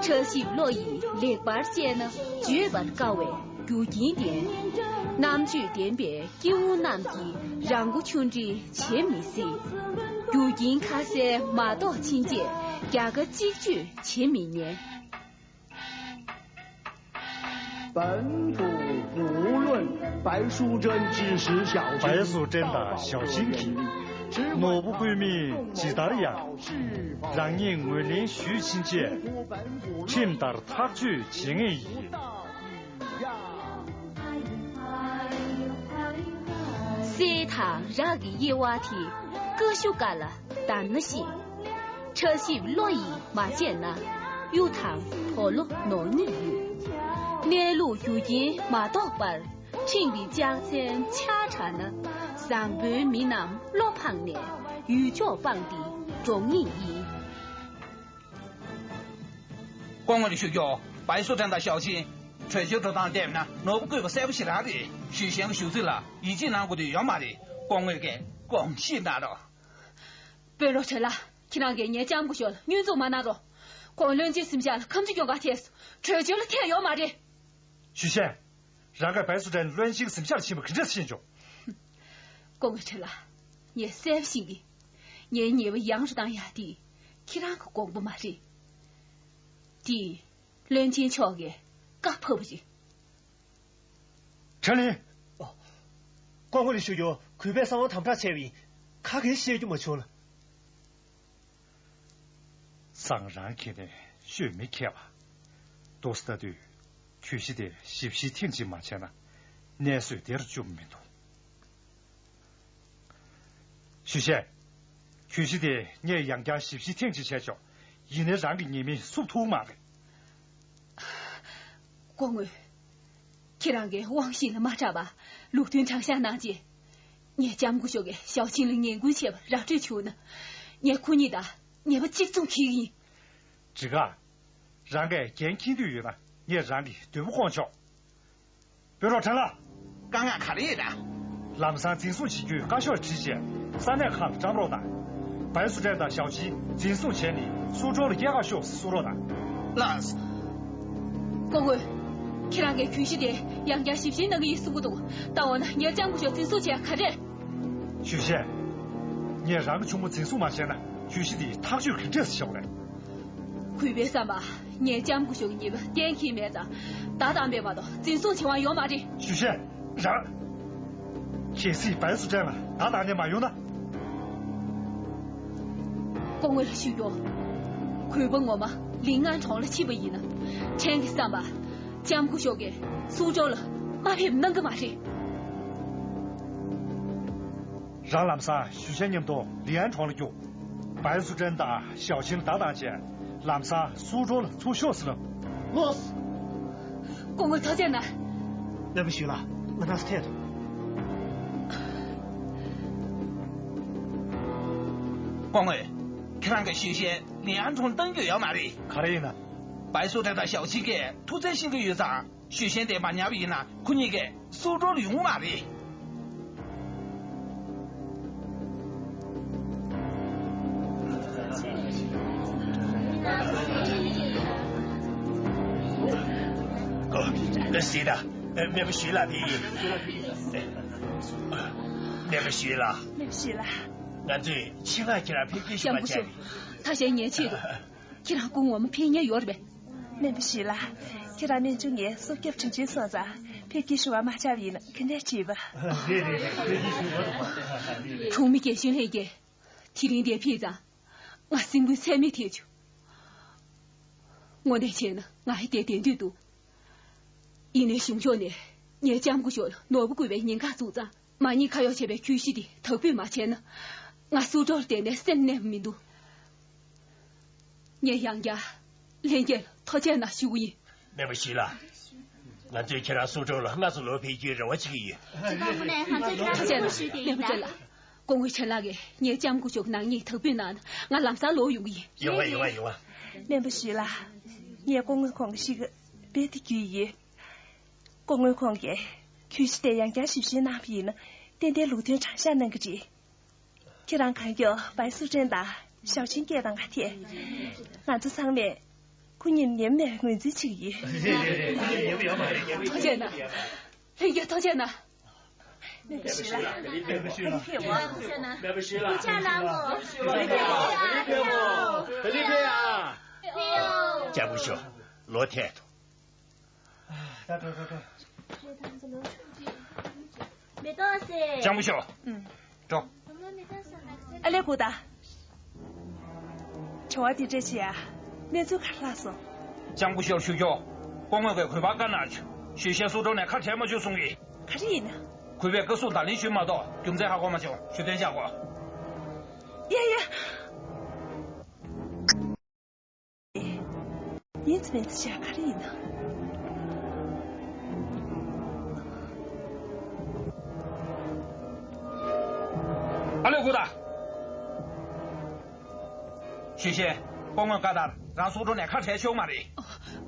ཕྲ་ཞིབ་བློ་ཡིས་ལེགས་པར་དཔྱད་ན་བརྗོད་པར་དཀའ་བའི་རྒྱུ་རྐྱེན་ལྡན། རྣམ་དཔྱོད་ལྡན་པའི་སྐྱེ་བོ་རྣམས་ཀྱིས་རང་མགོ་ཆུང་འདྲིས་བྱེད་མི་སྲིད། རྒྱུ་རྐྱེན་ཁ་གསལ་མ་རྟོགས་ཕྱིན་ཆད་རྒྱལ་ཁ་གཅིག་གཅོད་བྱེད་མི་ཉན། 本府无论白淑贞指使小青，白素贞དང་ཞའོ་ཆིན་གྱིས་ནོར་བུ་རྐུན་མས་ཇི་ལྟར་ཡང་རང་ཉིད་ངོས་ལེན་ཞུས་ཕྱིན་ཆད་ཁྲིམས་ལྟར་ཐག་གཅོད་བྱེད་ངེས་ཡིན། སྲས་དང་རང་གི་དབྱེ་བ་དེ་ཀ་ཤུ་ཀ་ལ་བདར་ན་ཤེས། ཕྲ་ཞིབ་བློ་ཡིས་མ་དཔྱད་ན་གཡུ་དང་དོ་ལོ་ནོར་གཉིས་ཡོད། གནས་ལུགས་རྒྱུ་རྐྱེན་མ་རྟོགས་པར་ཁྲིམས་ཀྱི་ལྕག་ཚན་ཆག་དྲགས་ན་བཟང་པོའི་མི་རྣམས་བློ་ཕངས་ནས་ཡུལ་ཕྱོགས་སྤངས་ཏེ་འགྲོ་ངེས་ཡིན། སྐུ་ངོ་ལ་ཞུ་རྒྱུ། བའི་སུ་ཁྲན་དང་ཞའོ་ཆིན་བྲོས་བྱོལ་འགྲོ་སྟངས་བལྟས་ན་ནོར་བུ་བརྐུས་པ་གསལ་པོ་ཞེ་དྲག་རེད། ཞུས་ཤན་གྱི་ཞུ་ཚིག་ལ་ཡིད་ཆེས་གནང་དགོས་དོན་ཡོད་མ་རེད། སྐུ་ངོ་གིས་དགོངས་བཞེས་གནང་རོགས། དཔོན་སློབ་ཁྲིན་ལགས། ཁྱེད་རང་གིས་ངའི་ལྕམ་སྐུ་ཞབས་ལ་བསྙོན་འཛུགས་མ་གནང་རོགས། ཁོང་བློན་ཆེན་གཟིམ་ཤག་ལ་ཁམས་ཆུ་སྐྱོང་ག་ཐད་སུ་བྲོས་བྱོལ་ལ་ཐད་ཡོད་མ་རེད། ཞུས་ཤན། རང་གིས་བའི་སུ་ཁྲན་བློན་ཆེན་གཟིམ་ཤག་ལ་ཕྱིན་པ་ག་འདྲས་ཤེས་བྱུང་། སྐུ་ངོ་ཁྲིན་ལགས། ངས་གསལ་པོ་ཤེས་ཀྱི། ངའི་ཉེས་པ་ཡང་རུ་བཏང་ཡག་དེ་ཁྱེད་རང་གི་དགོངས་པ་མ་རེད། དེ་བློན་ཆེན་མཆོག་གིས་བཀའ་ཕབ་པ་རེད། ཁྲིན་ལི། ཨོ། སྐུ་ངོ་ལ་ཞུ་རྒྱུ། གུས་པས་གསང་བ་དམ་དྲག་བྱས་པ་ཡིན། ཁ་གིས་བཤད་རྒྱུ་མ་བྱུང་ལ། སང་རང་ཁྱེད་ནས་ཤོད་མི་ཁྱད་པ། ཏོག་ཙམ་ལྟ་དུས་གྱོད་གཞི་དེ་ཞིབ་བཤེར་ཐེངས་གཅིག་མ་བྱས་ན་གནས་ཚུལ་དེར་བཅུག་མི་འདུག་ཞུས་ཤན། གྱོད་གཞི་དེ་ངས་ཡང་བསྐྱར་ཞིབ་བཤེར་ཐེངས་གཅིག་བྱས་ཆོག་ཡིན་ནའི་རང་གི་ཉེས་མིང་བསུབ་ཐུབ་མ་རེད། སྐུ་ངོ། ཁྱེད་རང་གིས་དབང་ཤེད་ལ་མ་གྲགས་པ་ལུགས་མཐུན་དྲང་གཞག་གནང་རྗེས། ངའི་ལྕམ་སྐུ་ཞབས་ཀྱིས་ཞའོ་ཆིན་ལ་ངན་སྐུལ་བྱས་པར་ར་སྤྲོད་བྱུང་ན། ངས་ཁོ་གཉིས་དང་ཉེས་པ་གཅིག་མཚུངས་འཁྱེར་གྱི་ཡིན། འགྲིག་ག་རང་གིས་འགན་འཁྱེར་འདོད་ཡོད་ན་ངས་རང་གི་དོལ་པོ་བསྐོང་ཆོག་དཔོན་སློབ་ཁྲིན་ལགས། དཀའ་ངལ་ག་རེ་ཡོད་ན། ལམ་སང་འཛིན་བཟུང་བྱེད་རྒྱུའི་བཀའ་ཤོག་བྲིས་རྗེས་ས་གནས་ཁག་ལ་བཀྲམ་རོགས་གནང་། བའི་སུ་ཁྲན་དང་ཞའོ་ཆིན་འཛིན་བཟུང་བྱས་ནས་སུའུ་ཀྲོའུ་ལ་སྐྱེལ་ག་ཤོག་ཟེར་གསུང་རོགས་གནང་། ལགས། སྐུ་ངོ། ཁྱེད་རང་གིས་གྱོད་གཞི་དེ་ཡང་བསྐྱར་ཞིབ་བཤེར་གནང་གི་ཡིན་གསུང་གི་འདུག་ད་འོ་ན་ངའི་ལྕམ་སྐུ་ཞབས་འཛིན་བཟུང་བྱས་ག་རེ། ཞུས་ཤན། ངས་རང་གི་ཆུང་མ་འཛིན་བཟུང་མ་བྱས་ན་གྱོད་གཞི་དེ་ཐག་གཅོད་ག་འདྲས་བྱེད་དགོས་རེད། གུས་པས་བསམ་པ། ངའི་ལྕམ་སྐུ་ཞབས་ཀྱི་ཉེས་པ་གཏན་འཁེལ་མེད་ཙང་བདའ་བཏང་བས་མ་གཏོགས་འཛིན་བཟུང་བྱེད་དབང་ཡོད་མ་རེད། ཞུས་ཤན། རང་། གལ་སྲིད་བའི་སུ་ཁྲན་ལ་བདའ་བཏང་ནས་མ་ཡོང་ན། སྐུ་ངོ་ལ་ཞུ་རྒྱུ། གུས་པ་ངོ་མ་ལིང་ཨན་གྲོང་ལ་ཕྱིན་པ་ཡིན་ན། ཕྲན་གྱིས་བསམ་པ། ལྕམ་སྐུ་ཞབས་ཀྱིས་སུའུ་ཀྲོའུ་ལ་དམའ་ཕེབས་གནང་གི་མ་རེད། རང་ལམ་སང་ཞུས་ཤན་མཉམ་དུ་ལིང་ཨན་གྲོང་ལ་རྒྱུགས། བའི་སུ་ཁྲན་དང་ཞའོ་ཆིན་ལ་བདའ་བཏང་རྗེས་ལམ་སང་སུའུ་ཀྲོའུ་ལ་ཚུར་ཤོག་ཟེར་ལབ། ལགས། སྐུ་ངོ་ཐུགས་རྗེ་གནང་། སྨན་པ་ཞུས་ལགས། ང་རང་ཚོ་ཐད་དོ། སྐུ་ངོ། ཁྱེད་རང་གིས་ཞུས་ཤན་ལིང་ཨན་གྲོང་ལ་བཏང་རྒྱུ་ཡོད་མ་རེད། ག་རེ་ཡིན་ན། བའི་སུ་ཁྲན་དང་ཞའོ་ཆིན་གྱིས་ཐུགས་བརྩེ་ཤེས་ཀྱི་ཡོད་ཙང་། ཞུས་ཤན་དེ་མ་ཉར་བ་ཡིན་ན་ཁོ་གཉིས་ཀས་སུའུ་ཀྲོའུ་ལ་ཡོང་གི་མ་རེད། ཨོ། ལགས་སོ། ད་སྨན་པ་ཞུས་ལགས་ཕེབས་ཡིན། སྨན་པ་ཞུས་ལགས། སྨན་པ་ཞུས་ལགས། ང་ཚོས་ཆེད་མངགས་ཁྱེད་རང་ཕེབས་སྐྱེལ་ཞུ་ལྕམ་སྐུ་བ་ཞུ། བྱས། ཐ་ཤལ་ཉེས་ཆེད་དུ། ཁྱེད་རང་སྐུ་ངོ་མ་ཕེབས་མཁན་ཡོད་རེད་པས། སྨན་པ་ཞུས་ལགས། ཁྱེད་རང་སྨན་ཆུང་ངས་སྲོག་སྐྱོབ་དྲིན་ཆེན་སོང་ཙང་ཕེབས་སྐྱེལ་ཞུ་བ་མ་བྱས་པ་ཡིན་ན་ག་འདྲས་བྱེད་པ། རེད་རེད་རེད། ཕེབས་སྐྱེལ་ཞུ་བ། གྲོང་མི་རྒན་གཞོན་ལྷན་རྒྱས། དེ་རིང་འདིར་ཕེབས་ཙང་ང་སེམས་འགུལ་ཚད་མེད་ཐེབས་བྱུང་། དངོས་གནས་བྱས་ན་ང་ཡི་དེར་བསྡད་འདོད་འདུག་ཡིན་ནའི་གཞུང་ཕྱོགས་ནས་ངའི་ལྕམ་སྐུ་ཞབས་ལ་ནོར་བུ་བརྐུས་པའི་ཉེན་ཁ་བཙུགས་ཙང་། མ་ཉེས་ཁ་གཡོགས་བྱས་པའི་གྱོད་གཞི་དེ་དག་འབུད་མ་བྱས་ན། ང་སུའུ་ཀྲོའུ་ལ་བསྡད་ནས་སེམས་གནས་པ་མི་འདུག་ངས་ཡང་བསྐྱར་ལྷན་རྒྱས་ལ་ཐུགས་རྗེ་གནང་ཞུ་གི་ཡིན། སྨན་པ་ཞུས་ལགས། ང་ཚོས་ཁྱེད་རང་སུའུ་ཀྲོའུ་ལ་སྔ་ཙམ་ལོག་ཕེབས་རྒྱུའི་རེ་བ་བྱེད་ཀྱི་ཡོད། སྤྱི་ཁང་ངོས་ནས་ང་ཚོས་ཁྱེད་རང་ཐུགས་རྗེ་གནང་ཞུ་གི་ཡིན། སྨན་པ་ཁྲིན་ལགས། སྐུ་ངོ་ཁྲིན་ལགས་ཀྱིས་ངའི་ལྕམ་སྐུ་ཞབས་ཀྱི་ནག་ཉེས་དག་འབུད་གནང་ན་ང་ལམ་སང་ལོག་ཡོང་གི་ཡིན། ཡོང་བ་ཡོང་བ་ཡོང་བ། སྨན་པ་ཞུས་ལགས། ངས་སྐུ་ངོ་ཁོང་གི་གཤིས་ཀ་རྦད་དེ་བསྒྱུར་ཡོད། སྐུ་ངོ་ཁོང་གིས་གྱོད་གཞི་དེ་ཡང་བསྐྱར་ཞིབ་བཤེར་གནང་བ་ཡིན་ན་ཏན་ཏན་ལུགས་མཐུན་དྲང་གཞག་གནང་གི་རེད། ཁྱེད་རང་གང་མགྱོགས་བའི་སུ་ཁྲན་དང་ཞའོ་ཆིན་སྐད་བཏང་ག་ཐད། ང་ཚོ་ཚང་མས་ཁོ་གཉིས་ཉམས་མེད་ངོས་འཛིན་བྱེད་ཀྱི་ཡོད། ཐུགས་རྗེ་གནང་། ལྷན་རྒྱས་ཐུགས་རྗེ་གནང་། སྨན་པ་ཞུས་ལགས། སྨན་པ་ཞུས་ལགས། སྨན་པ་ཞུས་ལགས། ཕྱག་ལམ་འོ། ཕེབས་ཡོང་། ཕེབས་ཡོང་། ལྕམ་སྐུ་ཞབས། ལོག་ཐད་དོ། ལྕམ་སྐུ་ཞབས། འགྲོ། ཨ་ལས་གུ་ད། དྲི་བ་འདི་འདྲ་བྱེད་ཡ། གནས་ཚུལ་ག་རེ་ལྷག་སོང་། ལྕམ་སྐུ་ཞབས་ཞུ་ཞུ། སྐུ་ངོ་གིས་གུས་པར་བཀའ་གནང་བྱུང་། ཞུས་ཤན་སུ་ཀྲོ་ནས་ཁ་བྲལ་མ་བྱུང་གསུང་གི། ག་རེ་ཡིན་ན། གུས་པས་བཀའ་གསུང་དང་ལེན་ཞུས་མ་གཏོགས་རྒྱུ་མཚན་ཧ་གོ་མ་བྱུང་། ཞུ་དོན་བཞག་གོ། ཡ་ཡ། ཡིན་ཙི་མིན་ཙི་བྱས་ག་རེ་ཡིན་ན། ཨ་ལས་གུ་ད། ཞུས་ཤན། སྐུ་ངོས་བཀའ་ལྟར་རང་སུ་ཀྲོ་ནས་ཁ་བྲལ་ཆོག་མ་རེད།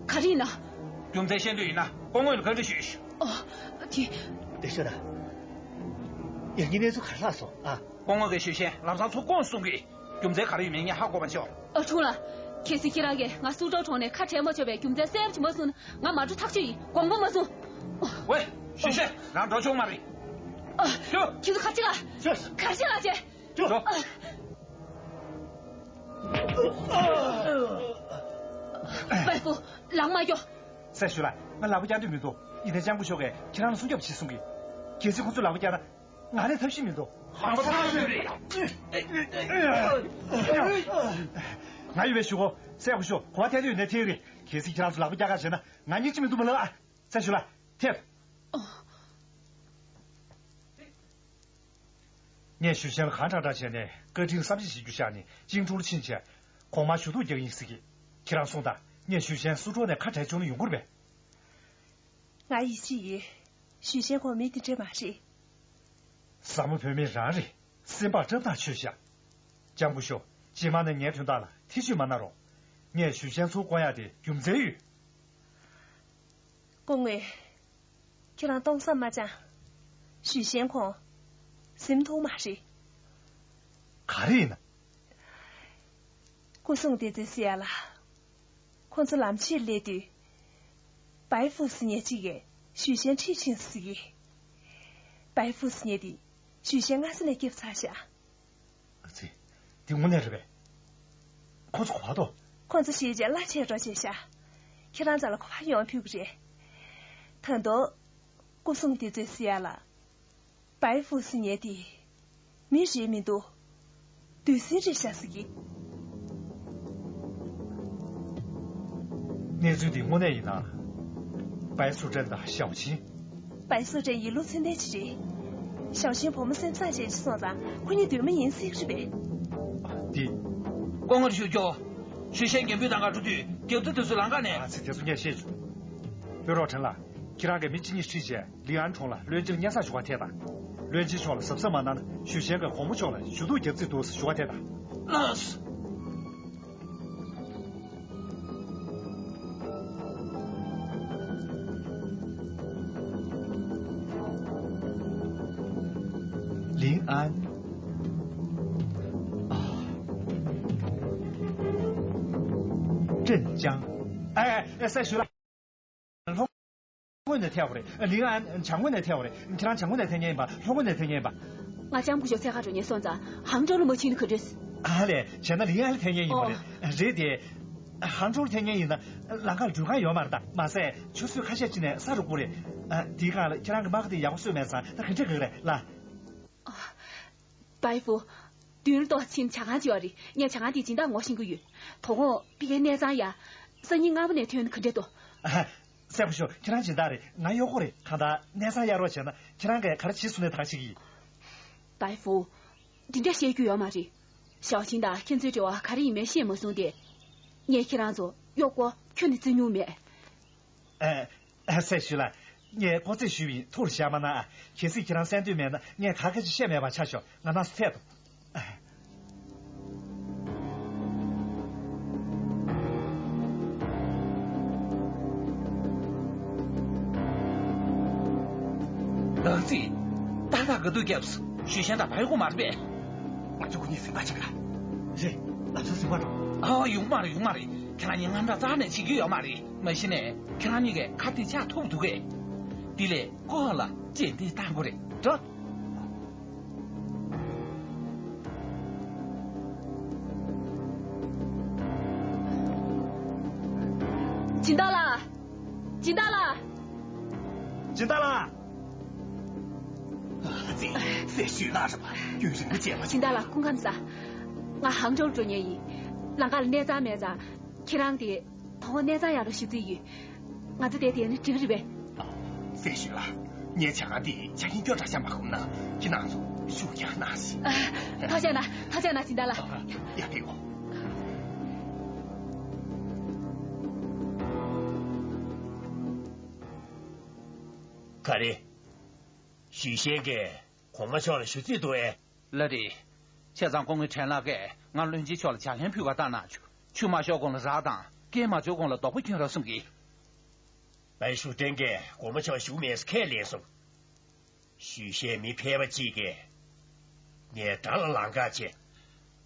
ག་རེ་ཡིན་ན། རྒྱུ་མཚན་ཤེས་འདོད་ཡིན་ན་སྐུ་ངོ་ལ་བཀའ་འདྲི་ཞུས་ཤོག་ཨོ། དེ། དེ་ཤོད་ད། ཡང་སྙིང་གནས་ཚུལ་ག་རེ་ལྷག་སོང་ཨ། སྐུ་ངོ་གིས་ཞུས་ཤན་ལམ་སང་ཚུར་བསྐོངས་གསུང་གི། རྒྱུ་མཚན་ག་རེ་ཡོད་མེད་ངས་ཧ་གོ་མ་བྱུང་། ཨ་ཁྲུང་ལགས། གལ་སྲིད་ཁྱེད་རང་གིས་ང་སུ་ཀྲོ་གྲོངས་ནས་ཁ་བྲལ་མ་ཆོག་པའི་རྒྱུ་མཚན་གསལ་པོ་ཞིག་མ་གསུངས་ན་ང་མ་འགྲོ་ཐག་ཆོད་ཡིན། དགོངས་པ་མ་ཚོམ། ཝེ། ཞུས་ཤན་རང་འགྲོ་ཆོག་མ་རེད། ཨ། ཁྱོད། ཁྱེད་ཚོ་ག་རེ་བྱེད་ལ། ཁྱོད། ག་རེ་བྱེད་ལ་བྱེད། འགྲོ། པའི་ཧྥུ། ལག་མ་གཡོ། སྲས་ཞུས་ལགས། ང་ལག་པ་བཀྱག་འདོད་མི་འདུག་ཡིན་ནའི་ལྕམ་སྐུ་ཞབས་ཀྱིས་ཁྱེད་རང་ལ་སྲུང་སྐྱོབ་བྱེད་གསུང་གི། གལ་སྲིད་ཁོ་ཚོས་ལག་པ་བཀྱག་ན་ང་ལ་ཐབས་ཤེས་མི་འདུག་ཧང་སང་ཡོད་རེད། ང་ཡོད་པའི་ཞུ་གོ། སྲས་སྐུ་ཞབས་གོ་བ་འཐེན་འདོད་ཡོད་ན་འཐེན་རེད། གལ་སྲིད་ཁྱེད་རང་ཚོ་ལག་པ་བཀྱག་ག་བྱས་ན་ང་སྙིང་རྗེ་མི་འདུག་མ་ལབ་ཨ། སྲས་ཞུས་ལགས། ཐེབས། ངས་ཞུས་ཤན་ལ་གང་དྲག་དྲག་བྱས་ནས་བཀའ་དྲིན་བསམ་ཤེས་བྱེད་རྒྱུ་བཞག་ནས་ཅིང་ཀྲུའུ་ལ་ཕྱིན་བྱས། གོང་མར་ཞུ་གཏུག་རྒྱག་ཡིན་ཟེར་གི། ཁྱེད་རང་གསུངས་དང་། ངས་ཞུས་ཤན་སུ་ཀྲོ་ནས་ཁ་བྲལ་བཅུག་ན་ཡོང་གི་རེད་པས། ང་ཡིད་ཆེས་ཡོད། ཞུས་ཤན་ཁོ་མི་དེ་འདྲ་མ་རེད། ཟབ་མོ་བོད་མི་རང་རེད། སེམས་པ་བཀྲག་མདངས་ཆོད་ཤག་ལྕམ་སྐུ་ཞབས། རྗེས་མ་ནས་ངའི་དོན་དག་ལ་ཐེ་བྱུས་མ་གནང་རོགས། ངས་ཞུས་ཤན་ཚུར་བསྐོང་ཡག་དེ་རྒྱུ་མཚན་ཡོད། སྐུ་ངོ། ཁྱེད་རང་སྟོང་བསམ་མ་བཅངས། ཞུས་ཤན་ཁོང་། སེམས་ཐོག་མ་རེད། ག་རེ་ཡིན་ན། སྐུ་སྲུང་དེ་ཚོས་ཟེར་ཡ་ལ། ཁོང་ཚོ་ལམ་ཕྱིར་སླེབས་དུས། པའི་ཧྥུ་ཟེར་མཁན་གཅིག་གིས་ཞུས་ཤན་ཁྲིད་ཕྱིན་ཟེར་གི། པའི་ཧྥུ་ཟེར་མཁན་དེ་ཞུས་ཤན་སྔ་ས་ནས་སྐྱོབ་ཚར་ཤག་ཨ་ཙི། འདི་དངོས་གནས་རེད་པས། ཁོ་ཚོ་ག་པར་འདུག་ཁོ་ཚོ་ཞེ་ཅིག་གླ་ཆད་འགྲོ་བྱས་ཤག་ཁྱེད་རང་རྩ་ལ་ག་པར་ཡོང་ཕོད་ཀྱི་རེད། ད་དུང་། སྐུ་སྲུང་དེ་ཚོས་ཟེར་ཡ་ལ། པའི་ཧྥུ་ཟེར་མཁན་དེ། མི་རེད་མི་འདུག་བདུད་སྲིན་རེད་ཤག་ཟེར་གི། གནས་ཚུལ་འདི་དངོས་གནས་ཡིན་ན། པའི་སུ་ཀྲེན་དང་ཞའོ་ཆིན། པའི་སུ་ཀྲེན་ཡིན་ལུགས་ཚད་ལྡན་ཅིག་རེད། ཞའོ་ཆིན་བུ་མོ་སེམས་བཟང་ཅན་ཅིག་སོང་ཙང་ཁོ་གཉིས་འདུན་མ་ཡིན་ཟེར་གི་རེད་པས། འདི། སྐུ་ངོ་ཞུ་རྒྱུ། ཞུས་ཤན་རྒན་པོའི་ཐང་ག་འགྲོ་དུས་རྒྱབ་རྩི་དེ་ཚོ་ལམ་ཁ་ནས། ཨ་ཙི། དེ་ཚོ་ངས་ཤེས་བྱུང་། ལྷོད་རོགས་ཁྲེན་ལགས། ཁྱེད་རང་གིས་མི་གཅིག་གཉིས་ཁྲིད་བྱས་ལི་ཨན་གྲོང་ལ་བློན་ཆེན་ལ་སྙན་སེང་ཞུ་ག་ཐད་དང་། བློན་ཆེན་མཆོག་ལ་གཟབ་གཟབ་མ་གནང་ན་ཞུས་ཤན་གྱིས་གོང་མ་མཆོག་ལ་ཞུ་གཏུག་རྒྱག་རྩིས་འདུག་ཟེར་ཞུ་ག་ཐད་དང་། ལགས་སོ། ལིང་ཨན། ཨ། ཀྲེན་ཅང་། ཨེ་ཨེ་ཨེ། སྲས་ཞུས་ལགས། ལྷོ་ངོས་ནས་ཐལ་བ་རེད། ལིང་ཨན་བྱང་ངོས་ནས་ཐལ་བ་རེད། ཁྱེད་རང་བྱང་ངོས་ནས་ཐལ་མཁན་ཡིན་པ། ལྷོ་ངོས་ནས་ཐལ་མཁན་ཡིན་པ། ང་ལྕམ་སྐུ་ཞབས་འཚོལ་ག་འགྲོ་མཁན་སོང་ཙང་ཧང་ཀྲོའུ་ལ་མ་ཕྱིན་ན་ག་འདྲ། ཨ་ལས། བྱས་ན་ལིང་ཨན་ལ་ཐལ་མཁན་ཡིན་པ་རེད། ཨོ། རེད་དེ། ཧང་ཀྲོའུ་ལ་ཐལ་མཁན་ཡིན་ན་ལམ་ཁར་འགྲུལ་ཁང་ཡོད་མ་རེད་ད། མ་ཟད་ཆུ་ཚོད་ཁ་ཤས་ཅིག་ནས་ས་རུབ་ཀྱི་རེད། ཨ། དེའི་སྒང་ལ་ཁྱེད་རང་གི་མ་ཁ་དེ་ཡག་པོ་གསོས་མེད་ཙང་ད་ག་འདྲ་དགོས་ཀྱི་རེད་ལགས། པའི་ཧྥུ། མདུན་ལ་ཏོག་ཙམ་ཇ་ཁང་ཅིག་ཡོད་རེད། ངས་ཇ་ཁང་དེའི་སྦྱིན་བདག་ངོ་ཤེས་ཀྱི་ཡོད། དོ་དགོང་ཕ་གིའི་གནས་ཚང་ཡ། སང་ཉིན་སྔ་པོ་ནས་ཐོན་ན་ག་འདྲ་འདུག་ཨ། སྲས་སྐུ་ཞབས། ཁྱེད་རང་སྦྱིན་བདག་རེད། ང་གཡོག་པོ་རེད། གང་ལྟར་གནས་ཚང་གཡར་རོགས་བྱས་ན་ཁྱེད་རང་གིས་ག་རེ་བྱེད་གསུང་ནའི་ད་ག་བྱེད་ཀྱི་ཡིན། པའི་ཧྥུ། འདི་འདྲ་བཤད་རྒྱུ་ཡོད་མ་རེད། ཞའོ་ཆིན་དང་ཁྱེད་ཚོའི་འབྲེལ་བ་ག་རེ་ཡིན་མིན་ཤེས་མ་སོང་སྟེ། ངས་ཁྱེད་རང་ཚོ་གཡོག་པོ་ཁྱོན་ནས་བརྩི་མྱོང་མེད། ཨ། ཨ། སྲས་ཞུས་ལགས། ངས་ལྐོག་རྩིས་ཞུས་པ་ཡིན། ཐུགས་ལ་བཞག་མ་གནང་ཨ། གལ་སྲིད་ཁྱེད་རང་གསན་འདོད་མེད་ན་ངས་ག་གེ་ཅིག་བཤད་མེད་པ་ཆ་ཞོག་ང་རང་ཚོ་ཐད་དོ། ཨ། ལགས་སེ། ཏག་ཏག་དགའ་སྡུག་སྐྱབས། ཞུས་ཤན་དང་པའི་ཧྥུ་མ་རེད་པས། ང་ཚོ་ཁོ་གཉིས་ཟིན་པ་བྱེད་ག་རེད། ལམ་སང་ཟིན་པ་འགྲོ། ཨ། ཡོང་མ་རེད། ཡོང་མ་རེད། ཁྱེད་རང་གཉིས་དངངས་སྐྲག་རྩ་ནས་བྱེད་རྒྱུ་ཡོད་མ་རེད། མ་གཞི་ནས་ཁྱེད་རང་གཉིས་ཀས་ཁ་གཏད་བཅག་ཐུབ་འདུག་གས། དེ་ལས་ལྐོག་ལ་རྗེས་འདེད་བཏང་དགོས་རེད། འགྲོ། སྦྱིན་བདག་ལགས། སྦྱིན་བདག་ལགས། སྦྱིན་བདག་ལགས། ཨ་ཙི། སྲས་ཞུས་ལགས་རེད་པ། རྒྱུན་རིང་པོ་བྱས་པ། སྦྱིན་བདག་ལགས་སྐུ་ཁམས་བཟང་། ང་ཧང་ཀྲོའུ་འགྲོ་མཁན་ཡིན། ལམ་ཁ་ལ་གནས་ཚང་མེད་ཙང་། ཁྱེད་རང་གི་དོ་དགོང་གནས་ཚང་ཡག་རུ་ཞུ་རྩིས་ཡོད། ང་ཚོ་དེར་བསྡད་ན་འགྲིག་གི་རེད་པས། ཨ། སྲས་ཞུས་ལགས། ངའི་ཇ་ཁང་འདི་ཆ་རྐྱེན་སྐྱོ་དྲགས་ཤག་མ་ཁོམ་ན་ཁྱེད་རང་ཚོ་བཞུགས་རྒྱག་གནང་ཞིག། ཨ། ཐུགས་རྗེ་གནང་། ཐུགས་རྗེ་གནང་། སྦྱིན་བདག་ལགས། ཨ། ཡ། ཕེབས་འོང་། ག་རེ། ཞུས་ཤན་གྱིས་གོང་མ་མཆོག་ལ་ཞུ་རྩིས་འདུག་ཨེ། ལགས་རེད། བྱས་ཙང་སྐུ་ངོ་ཁྲེན་ལགས་ཀྱིས་ང་བློན་ཆེན་མཆོག་ལ་ལྗགས་ལན་ཕུལ་བར་བཏང་གནང་བྱུང་། ཆུ་དམར་ཤོག་གོང་ལ་རག་དང་། རྐྱེན་མ་བྱུང་གོང་ལ་རྡོག་པ་གྱོན་རོགས་གསུང་གི། པའེ་ཧྲུའུ་ཀྲེང་གིས་གོང་མ་མཆོག་བཞུགས་མེད་ཟེར་ཁས་ལེན་སོང་། ཞུས་ཤན་མི་ཕལ་པ་གཅིག་གིས་ངའི་དགྲ་ལ་ལངས་ཀ་བྱས།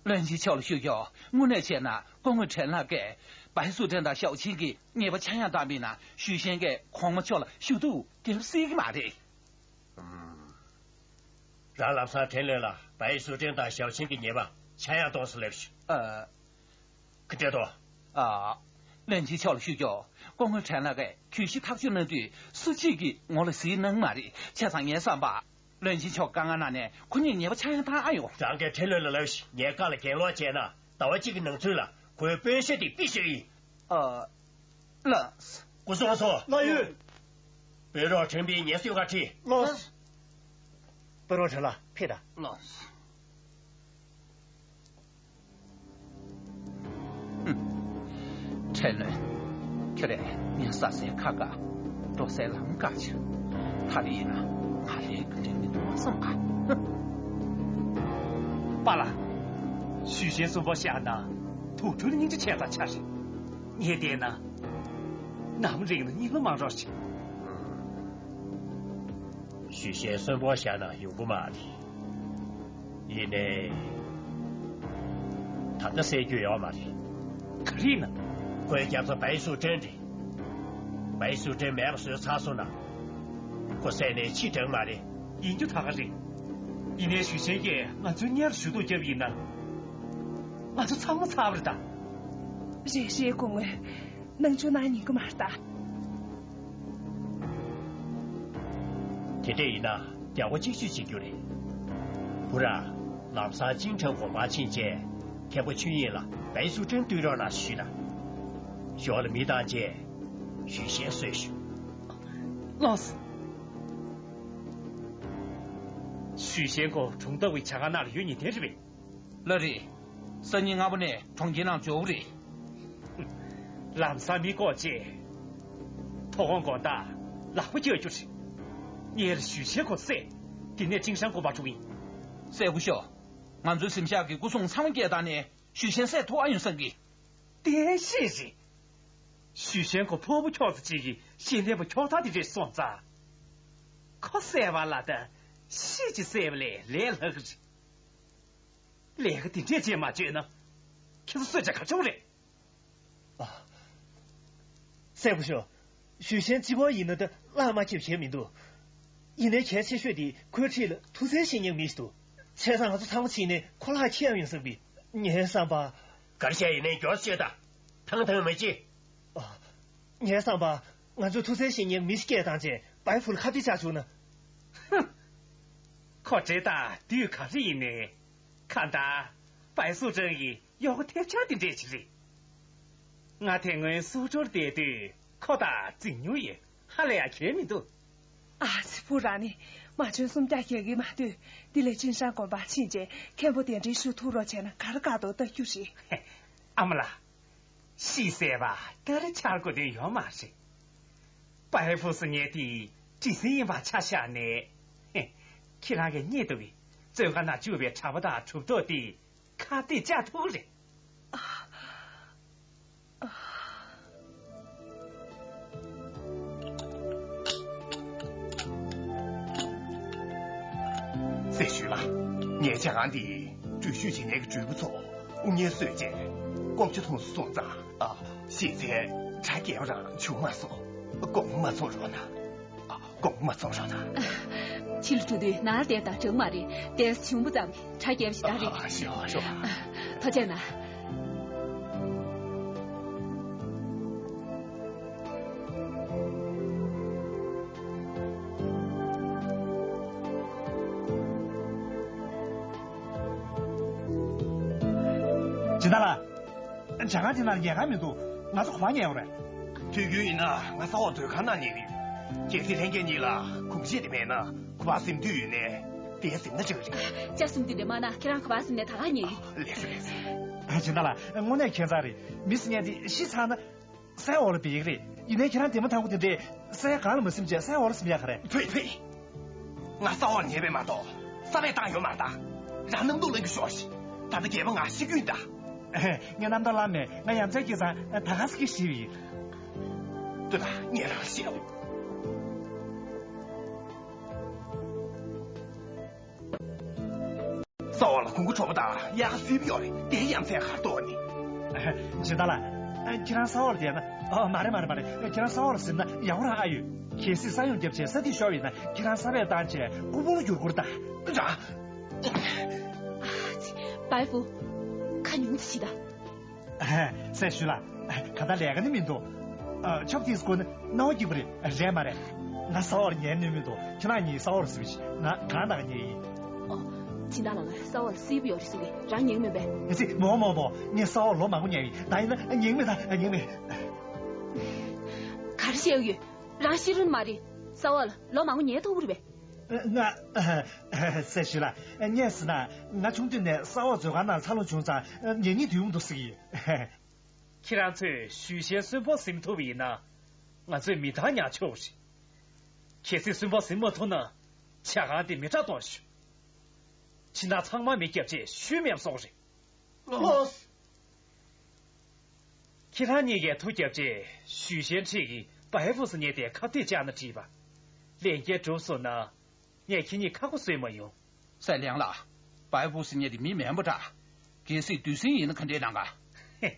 བློན་ཆེན་མཆོག་ལ་ཞུ་རྒྱུ། དངོས་གནས་བྱས་ན་སྐུ་ངོ་ཁྲེན་ལགས་ཀྱིས་པའེ་ཧྲུའུ་ཀྲེང་དང་ཞའོ་ཆིང་གི་ཉེས་པ་ཆག་ཡང་བཏང་བ་ཡིན་ན། ཞུས་ཤན་གྱིས་གོང་མ་མཆོག་ལ་ཞུ་གཏུག་རྒྱབ་སྲིད་ཀྱི་མ་རེད། ཨུམ། རང་ལམ་སང་ཁྲེན་ལོན་ལ་པའེ་ཧྲུའུ་ཀྲེང་དང་ཞའོ་ཆིང་གི་ཉེས་པ་ཆག་ཡང་གཏོང་ཟེར་ལབ་ཤོག། ཨ། ག་འདྲས་འདུག། ཨ། བློན་ཆེན་མཆོག་ལ་ཞུ་རྒྱུ། སྐུ་ངོ་ཁྲེན་ལགས་ཀྱིས་གྱོད་གཞི་ཐག་གཅོད་གནང་དུས་སུ་གཅིག་གིས་ངོ་ལ་གཟིགས་གནང་མ་རེད། བྱས་ཙང་ངའི་བསམ་པར། བློན་ཆེན་མཆོག་དཀའ་ངལ་ནང་ནས་ཁོ་གཉིས་ཉེས་པ་ཆག་ཡང་བཏང་ཨ་ཡོང་། རང་གིས་ཁྲེན་ལོན་ལ་ལབ་ཤིག། ངའི་བཀའ་ལ་གྱེན་ལོག་བྱས་ན་ཟླ་བ་གཅིག་གི་ནང་ཚུན་ལ་ཁོའི་སྤུན་ཤ་དེ་ཕུད་བཞག་ཡིན། ཨ། ལགས། སྐུ་སྲུང་ཚོ། ལགས་ཡོད། པོད་རོགས་ཁྲེན་པིན་ངལ་གསོའི་སྒར་ཁྲིད། ལགས། པོད་རོགས་ཁྲེན་ལགས་ཕེབས་དང་། ལགས། ཧུམ། ཁྲེན་ལོན། ཁྱོད་རང་ངའི་ས་སའི་ཁ་བཀག། འགྲོ་སའི་ལམ་བཀག་བྱས། ད་རེས་ཡིན་ན་ང་ལ་རྒྱུ་འབྲས་མི་འདུག་བསམ་ག། ཧུམ། པཱ་ལགས། ཞུས་ཤན་གསོན་པོ་བཞག་ན་དུག་སྦྲུལ་སྙིང་རྗེ་ཆེ་ཙང་ཆ་རེད། ངས་བལྟས་ན། ནམ་རིང་ན་གཉིད་ལོག་མ་རོགས་བྱེད། ཞུས་ཤན་གསོན་པོ་བཞག་ན་ཡོང་གི་མ་རེད། ཡིན་ནའི། ད་ལྟ་བསད་རྒྱུ་ཡོད་མ་རེད། ག་རེ་ཡིན་ན། ཁོའི་རྒྱབ་ཚ་པའེ་ཧྲུའུ་ཀྲེང་རེད། པའེ་ཧྲུའུ་ཀྲེང་མེད་པ་བཟོས་ཚར་སོང་ན། ཁོ་བསད་ནའི་ཕྱིར་འབྲང་མ་རེད། ཡིན་རྒྱུ་ད་ག་རེད། ཡིན་ནའི་ཞུས་ཤན་གྱིས་ང་ཚོའི་གཉེར་ཞུ་གཏུག་བརྒྱབ་ཡིན་ན། ང་ཚོ་ཚང་མ་ཚར་བ་རེད་ད། རེད་རེད། སྐུ་ངོ། ནང་ཆོས་ནང་ཉན་གི་མ་རེད་ད། དེ་འདྲ་ཡིན་ན་རྒྱལ་པོ་གཅིག་གཅོད་བྱེད་རྒྱུ་རེད། བུ་ར། ལམ་སང་ཅིང་ཁྲང་དགོན་པར་ཕྱིན་རྗེས་མཁན་པོ་ཆོས་དབྱིངས་ལ་པའེ་ཧྲུའུ་ཀྲེང་བསྟུན་རོགས་གནང་ཞུས་ན། ཞོར་ལ་མི་བཏང་རྗེས་ཞུས་ཤན་གསོས་ཤོག། ལགས་སོ། ཞུས་ཤན་ཁོ་གྲོང་རྡལ་བའི་ཇ་ཁང་ནང་ལ་ཡོད་ཉིན་དེ་རེད་པས། ལགས་རེད། སང་ཉིན་སྔ་མོ་ནས་གྲོང་ཁྱེར་ནང་འབྱོར་གྱི་རེད། ལམ་སང་མི་བཀོག་རྗེས། མཐོ་སྒང་དགོང་དག་ལག་པ་རྒྱག་རྒྱུ་རེད། ངས་ཞུས་ཤན་ཁོ་བསད། དེ་ནས་ཅིང་ཧྲན་དགོན་པར་འགྲོ་གི་ཡིན། སྲས་སྐུ་ཞབས། ང་ཚོའི་གཟིམ་ཤག་གི་སྐུ་སྲུང་ཚང་མ་བསྐྱལ་བཏང་ནས་ཞུས་ཤན་བསད་ཐུབ་ཨ་ཡོང་བསམ་གི། བདེན་ཤེས་རེད། ཞུས་ཤན་ཁོ་ཕུང་པོ་འཁྱོག་ཙམ་ཅིག་གི་ཤེས་ལྡན་པ་འཁྱོག་ཐག་དེ་འདྲས་སོང་ཙང་། ཁོ་བསད་པ་ལ་ད་ཤི་ཅིག་བསད་པ་ལས་ལས་སླ་གི་རེད། ལས་ཀ་དེ་འདྲས་བྱས་མ་བཅོས་ན། ཁྱེད་ཚོ་གསོད་བྱ་ག་ཆུང་རེད། ཨ། སྲས་སྐུ་ཞབས། ཞུས་ཤན་གཅིག་པོ་ཡིན་ན་ད་གླགས་མ་ཁེལ་བྱས་མི་འདུག། ཡིན་ནའི་གལ་ཆེ་ཤོས་དེ་ཁོའི་འཁྲིས་ལ་ཐུགས་བརྩེ་ཤེས་མཁན་མི་ཞིག་འདུག། བྱས་ཙང་ང་ཚོ་ཚང་མ་ཕྱིན་ནས་ཁོ་ལག་ཁྱེར་ཡང་ཡོང་བསམ་གི། ངའི་བསམ་པ། ག་རེ་བཤད་ཡིན་ནའི་མགྱོགས་བཤད་དང་། ཐང་ཐང་མ་བྱེད། ཨ། ངའི་བསམ་པ། ང་ཚོས་ཐུགས་བརྩེ་ཤེས་མཁན་མི་ཞིག་སྐད་བཏང་རྗེས་པའི་ཧྥུ་ལ་ཁ་གཏད་བཅག་བཅུག་ན། ཧུམ། ཁོ་བྲེལ་ཐག་དུས་ག་རེ་ཡིན་ནའི། གང་ལྟར། པའི་ཧྥུ་ཀྲང་གི་གཡོག་པོ་ཐེབས་ཆག་དེ་འདྲས་ཅིག་རེད། ང་དེ་སྔོན་སུའུ་ཀྲོའུར་བསྡད་དུས་ཁོ་དང་འཛིང་མྱོང་ཡོད། ཧ་ལས་ཡ་གལ་མི་འདུག། ཨ་ཙི། བུ་རང་ནི་མ་བྱོན་སུམ་བརྒྱ་རྒྱག་གི་མ་འདུག། འདི་ལས་ཅིན་ཧྲན་དགོན་པར་ཕྱིན་རྗེས་མཁན་པོ་གདན་འདྲེན་ཞུ་ཐུབ་རོགས་བྱས་ན་ག་རེ་དགའ་འདུག་ལྟ་རྒྱུ་རེད། ཨ་མ་ལགས། ཤི་བསད་པ་ལྟར་ཆགས་དགོས་དོན་ཡོད་མ་རེད། པའི་ཧྥུ་ཟེར་མཁན་དེ་བྲེལ་ཟིང་ཡིན་པ་ཆ་བཞག་ནས། ཧེ། ཁྱེད་རང་གིས་རྙེད་འདུག་གི། བཙོན་ཁང་ནང་བཅུག་པའི་གྲྭ་པ་དང་གྲུབ་ཐོབ་དེ་ཁ་གཏད་བཅག་ཐུབ་ཀྱི་རེད། ཨ། ཨ། སྲས་ཞུས་ལགས། ངའི་ཇ་ཁང་འདི་འགྲུལ་བཞུད་བྱེད་མཁན་གྱི་འགྲུལ་པ་ཚོ་དབུ་བརྙེས་གསོད་རྗེས་ལྐོག་ཇ་འཐུང་སོང་ཙང་། ཨ། ཤེས་ཚད་དྲ་རྒྱས་པ་རང་བྱུང་མ་སོང་། དགོངས་པ་མ་ཚོམ་རོགས་གནང་། ཨ། དགོངས་པ་མ་ཚོམ་རོགས་གནང་། ཕྱི་ལ་འགྲོ་དུས་ནང་ལ་བསྡད་དང་འགྲིག་མ་རེད། དེ་བྱུང་བུ་ཙམ་དྲ་རྒྱས་པ་ཞིག་རང་རེད། ཨ། ཞོ་ཞོ། ཨ། ཐུགས་རྗེ་གནང་། སྦྱིན་བདག་ལགས། ཇ་ཁང་དེ་ནང་ཉལ་ཁང་མི་འདུག་ང་ཚོ་ག་པར་ཉལ་དགོས་རེད། དུས་རྒྱུན་ཡིན་ན་ང་ས་འོག་མཛོད་ཁང་ནང་ཉལ་གི་ཡོད། གལ་སྲིད་ལྷན་རྒྱས་གཉིས་ལ་གུང་ཆེད་དེ་མེད་ན་ག་པར་གཟིམ་འདོད་ཡོད་ནའི་དེར་གཟིམ་ན་འགྲིག་གི་རེད། ལྕགས་གཟིམ་དེ་འདྲ་མ་གནང་། ཁྱེད་རང་ག་པར་གཟིམ་ནའི་ད་ག་ཉལ་གི། ལགས་སོ་ལགས་སོ། སྦྱིན་བདག་ལགས། དངོས་གནས་ཁྱད་མཚར་རེད། མི་ཟེར་མཁན་དེ་ཤི་ཚར་ན་སའི་འོག་ལ་སྦས་ཀྱི་རེད། ཡིན་ནའི་ཁྱེད་རང་ལྡན་མ་ཐང་གོ་དེ་འདྲས་སའི་སྒང་ལ་མ་གཟིམ་བྱས་སའི་འོག་ལ་གཟིམ་ཡག་ག་རེད། ཕེ་ཕེ། ང་ས་འོག་ཉལ་བས་མ་གཏོགས་ས་བས་བཏང་ཡོད་མ་རེད་ད། རང་རྣམ་རྟོག་ལངས་ཀྱི་ཤོག་ཤིག་ད་ལྟ་རྒྱལ་པོ་ང་ཤི་རྒྱུ་ཡིན་ད། ངས་རྣམ་རྟོག་ལངས་མེད། ང་ཡ་མཚན་སྐྱེས་ཙང་ད་ག་ཟེ་གི་ཤི་བ་ཡིན། ལྟོས་དང་། ངས་རང་ལ་བཤད་རོགས། ས་འོག་ལ་གུང་གི་གྲོགས་པོ་དང་དབྱར་ཁ་བསིལ་པོ་ཡོད་རེད། དེའི་ཡ་མཚན་ག་རེ་འདུག་ཨ་ནི། སྦྱིན་བདག་ལགས། ཁྱེད་རང་ས་འོག་ལ་བསྡད་ན། ཨ། མ་རེད་མ་རེད་མ་རེད། ཁྱེད་རང་ས་འོག་ལ་གཟིམ་ན་ཡག་པོ་རང་ཨ་ཡོད། གལ་སྲིད་ས་ཡོམ་བརྒྱབ་བྱས་ས་འདི་ཤོར་བ་ཡིན་ན་ཁྱེད་རང་ས་བས་བཏང་བྱས་ཀོ་ཕུང་ལ་འགྱུར་གྱི་རེད་ད། ཨ་ཙི། བའི་ཧྥུ། ཁ་ཉུང་ཙམ་བྱེད་ད། སྲས་ཞུས་ལགས། ག་ད་ལས་ཀ་ནི་མི་འདུག་ཨ། ཆོབ་ཏིས་སྐོར་ནི་སྣང་བ་སྐྱིད་པོ་རེད། རེད་མ་རེད། ང་ས་འོག་ལ་ཉལ་ནུས་མི་འདུག་ཁྱེད་རང་གཉིས་ས་འོག་ལ་གཟིམ་ཤིག་ང་གང་དང་ཉལ་ཡིན། ཨོ། སྦྱིན་བདག་ལགས། ང་ས་འོག་ལ་བསིལ་པོ་ཡོད་རེད་གསུང་གི། རང་ཉལ་མེད་པས། ཨ་ཙི། མོ་མོ་མོ། ངས་ས་འོག་ལོ་མང་པོ་ཉལ་ཡིན། ད་ཡིན་ན་ཉལ་མེད་ད། ཉལ་མེད། ག་རེ་བཤད་ཡོད། རང་ཤི་རུ་མ་རེད། ས་འོག་ལ་ལོ་མང་པོ་ཉལ་ཐུབ་ཀྱི་རེད་པས། ང་། སྲས་ཞུས་ལགས། ངས་ཟེར་ན་ང་ཆུང་དུས་ནས་ས་འོག་མཛོད་ཁང་ནང་འཚར་ལོངས་བྱུང་ཙང་ཉལ་སྙིང་དོད་པོ་འདུག་ཟེར་གྱི་ཡོད། ཁྱེད་རང་ཚོས་ཞུས་ཤན་གསོན་པོར་གཟིམ་ཐུབ་པ་ཡིན་ན་ང་ཚོས་མི་འདང་ཉག་ཆོག་རེད། གལ་སྲིད་གསོན་པོར་གཟིམ་མ་ཐུབ་ན་ཇ་ཁང་དེ་མེ་དྲག་གཏོང་ཤོག་ཁྱེད་རང་ཚང་མ་མེ་བརྒྱབ་བྱས་ཤུལ་མེད་སོང་རེད། ལགས། ཁྱེད་རང་གཉིས་ཀས་ཐུགས་རྒྱབ་རྗེས་ཞུས་ཤན་ཁྲིད་ཀྱིས་བའི་ཧྥུ་ཟེར་མཁན་དེ་ཁ་གཏད་བཅག་ན་འགྲིག་པ། ལས་འགན་གྲུབ་སོང་ན་ངས་ཁྱེད་གཉིས་ཁ་སྒོ་བཟོས་མ་ཡོང་། སྲས་ལེང་ལགས། བའི་ཧྥུ་ཟེར་མཁན་དེ་མི་མེད་པ་འདྲ། གལ་སྲིད་བདུད་སྲིན་ཡིན་ན་ག་འདྲས་གནང་ག།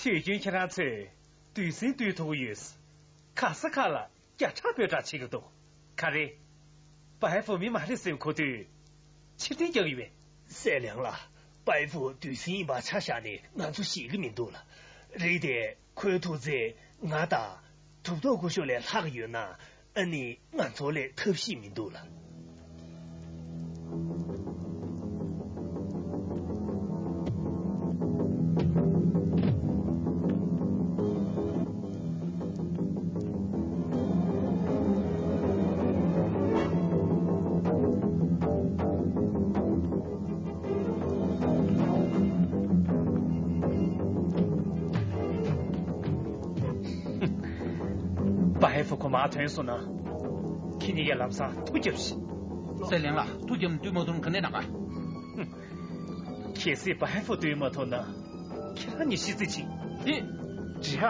དུས་རྒྱུན་ཁྱེད་རང་ཚོས་བདུད་སྲིན་བཏུལ་ཐུབ་ཀྱི་ཡོད། ག་ས་ག་ལ་རྒྱ་ཁྲ་བོད་ཁྲ་བྱེད་ཀྱི་འདུག་ག་རེ། བའི་ཧྥུ་མི་མ་རེད་ཟེར་གོ་དུས་ཕྱིར་འཐེན་རྒྱག་གི་ཡོད་པས། སྲས་ལེང་ལགས། བའི་ཧྥུ་བདུད་སྲིན་ཡིན་པ་ཆ་བཞག་ནས་ང་ཚོ་ཞེད་ཀྱི་མི་འདུག་ལགས། རེད་དེ། ཁོའི་ཐུགས་བརྩེས་ང་དང་གྲུབ་ཐོབ་སྐུ་ཞབས་ལས་ལྷག་ཡོད་ན། ཨ་ནི་ང་ཚོ་ལས་ཐབས་ཤེས་མི་འདུག་ལགས། བའི་ཧྥུ་ཁོ་མར་ཐོན་སོང་ན། ཁྱེད་གཉིས་ཀས་ལམ་སང་ཐུགས་རྒྱབ་ཤིག་སྲས་ལེང་ལགས། ཐུགས་རྒྱབ་ནས་བཏུལ་མ་ཐུབ་ན་ག་འདྲས་གནང་ག། གལ་སྲིད་བའི་ཧྥུ་བཏུལ་མ་ཐུབ་ན། ཁྱེད་རང་གཉིས་ཤི་རྩིས་གཅིག་ཨེ། འགྲིག་ག་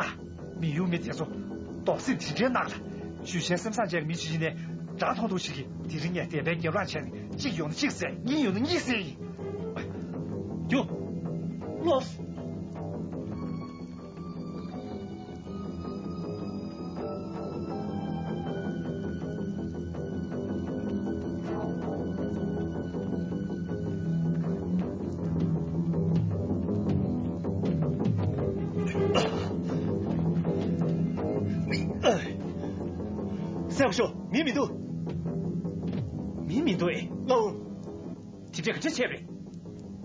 མི་ཡུལ་མི་དེ་ཚོ་མདོག་སེམས་དེ་འདྲའི་གནག་ལ། ཞུས་ཤན་སེམས་བཟང་ཅན་གྱི་མི་ཞིག་ཡིན་ནའི་དགྲ་མཐོང་མཐོང་ཞིག་གིས། དེ་རིང་ངས་དད་པའི་རྒྱབ་ལངས་བྱས་ནས་གཅིག་ཡོང་ན་གཅིག་བསད། གཉིས་ཡོང་ན་གཉིས་བསད་ཡིན། རྒྱུགས། ལགས། སྲས་སྐུ་ཞབས། མི་མི་འདུག་མི་མི་འདུག་ཨེ། ལགས་འོང་། དེ་འདྲ་ག་འདྲ་བྱས་པ་རེད།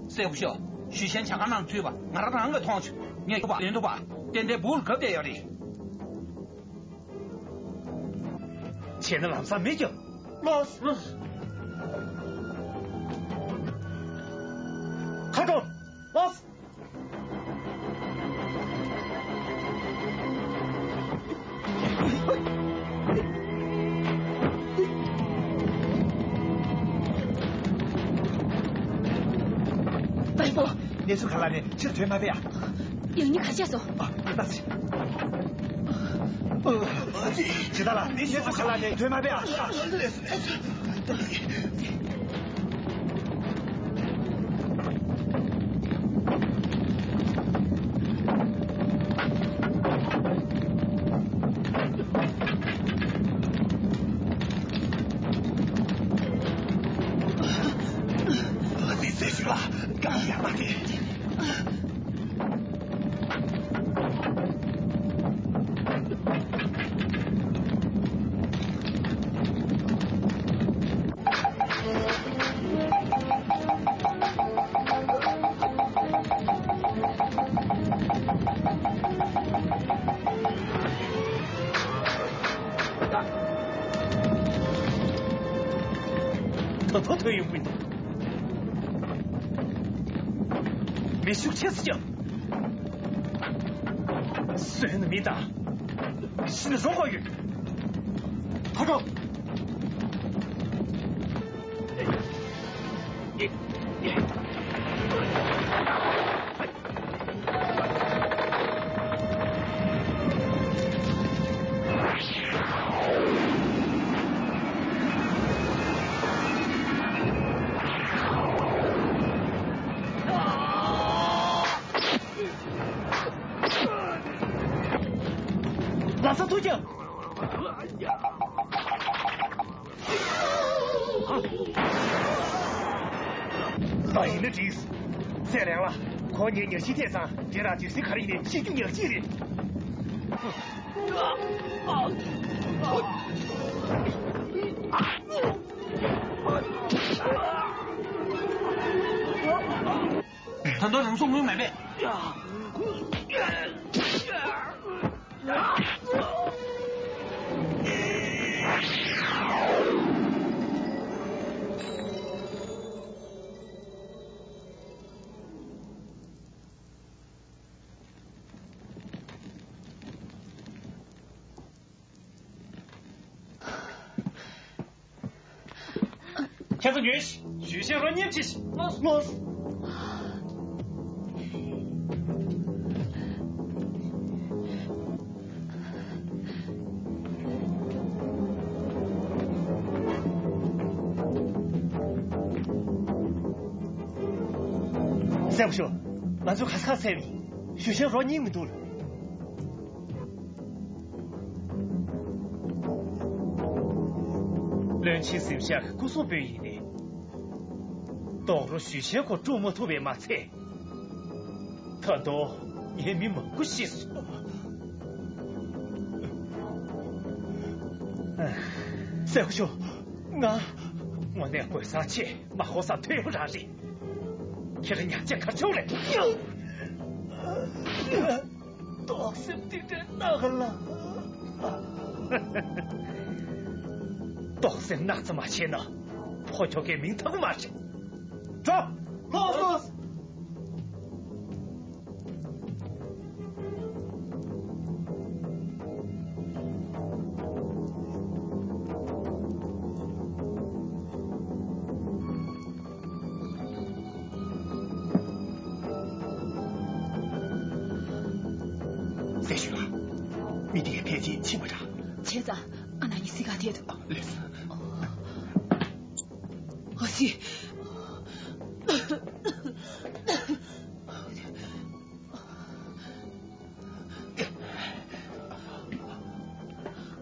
སྲས་སྐུ་ཞབས། ཞུས་ཤན་ཇ་ཁང་ནང་ཚུད་པ་ང་རང་རང་གིས་མཐོང་བྱུང་། ངས་ཐུག་པ་ལེན་ཐུབ་པ། ཏན་ཏན་སྦུག་ལ་གབ་བསྡད་ཡོད་རེད། བྱས་ན་ལམ་སང་མེ་བརྒྱབ། ལགས། ཁ་དྲོ། ལགས། བའི་ཧྥུ། གནས་ཚུལ་ག་ལ་ནས་ཕྱིར་ཐོན་མ་ཕེབས་ཨ། ཡང་སྙིང་ག་བྱས་སོང་། ཨ། ད་ཅི། ཇི་ལྟར་ལ་གནས་ཚུལ་ག་ལ་ནས་ཐོན་མ་ཕེབས་ཨ། ཐོ་ཐོ་ཡོང་གི་འདུག་མི་ཤུགས་ཆེ་སུ་ཀྱང་། གསོན་ནི་མི་དང་། ཤི་ནི་རོགས་པ་ཡོད། ཁ་དྲོ། ལག་ས་ཐུག་ཀྱང་། ད་ཡིན་ན་འགྲིག་ཚེ་རིང་ལགས། ཁོང་ཉིད་ཉག་གཅིག་ཐེབས་ཙང་དེ་ར་དུས་ཚོད་ག་རེ་ཡིན་ནའི་ཤི་རྒྱུ་ཉག་གཅིག་རེད། ད་དུང་རང་སྲོག་དངུལ་མེད་པས། ཁྱེད་ཚོ་ཉོན་ཞིག་ཞུས་ཤེས་རོ་མཉེས་ཅིག་ལོས་ལོས། སེམས་ཤོ། ང་ཚོ་ག་ས་ག་ཚད་ཡིན། ཞུས་ཤེས་རོ་མཉེས་མི་འདུག་བློན་ཆེན་གཟིམ་ཤག་སྐུ་སྲུང་དཔོན་ཡིན་ནའི། རྡོག་རོ་ཞུས་ཤེས་ཁོ་དཀྲུག་མ་ཐུབ་པས་མ་ཚད། ད་དུང་ངའི་མི་མང་པོ་ཤི་སོང་། སེམས་ཤོ། ང་། དངོས་གནས་དགོས་ས་ཆེ་མ་ཧོ་ས་ཐོས་པ་རང་རེད། ཁྱེད་རང་ཉག་ཅག་གར་ཆོག་རེད། ཏོག་སེམས་དེ་འདྲའི་གནག་ལ། ཏོག་སེམས་གནག་ཙམ་མ་བྱས་ན། ཕོ་ཁྱོ་གའི་མིང་ཐག་མ་རེད། འགྲོ། ལོས་ལོས། སེ་ཞུ་ལ། མི་དེ་ཕལ་ཆེར་ཕྱིན་པ་འདྲ། བྱས་ཙང་ཨ་ན་ཉི་སི་ག་དེ་དུ། ལེགས། ཨ་སི།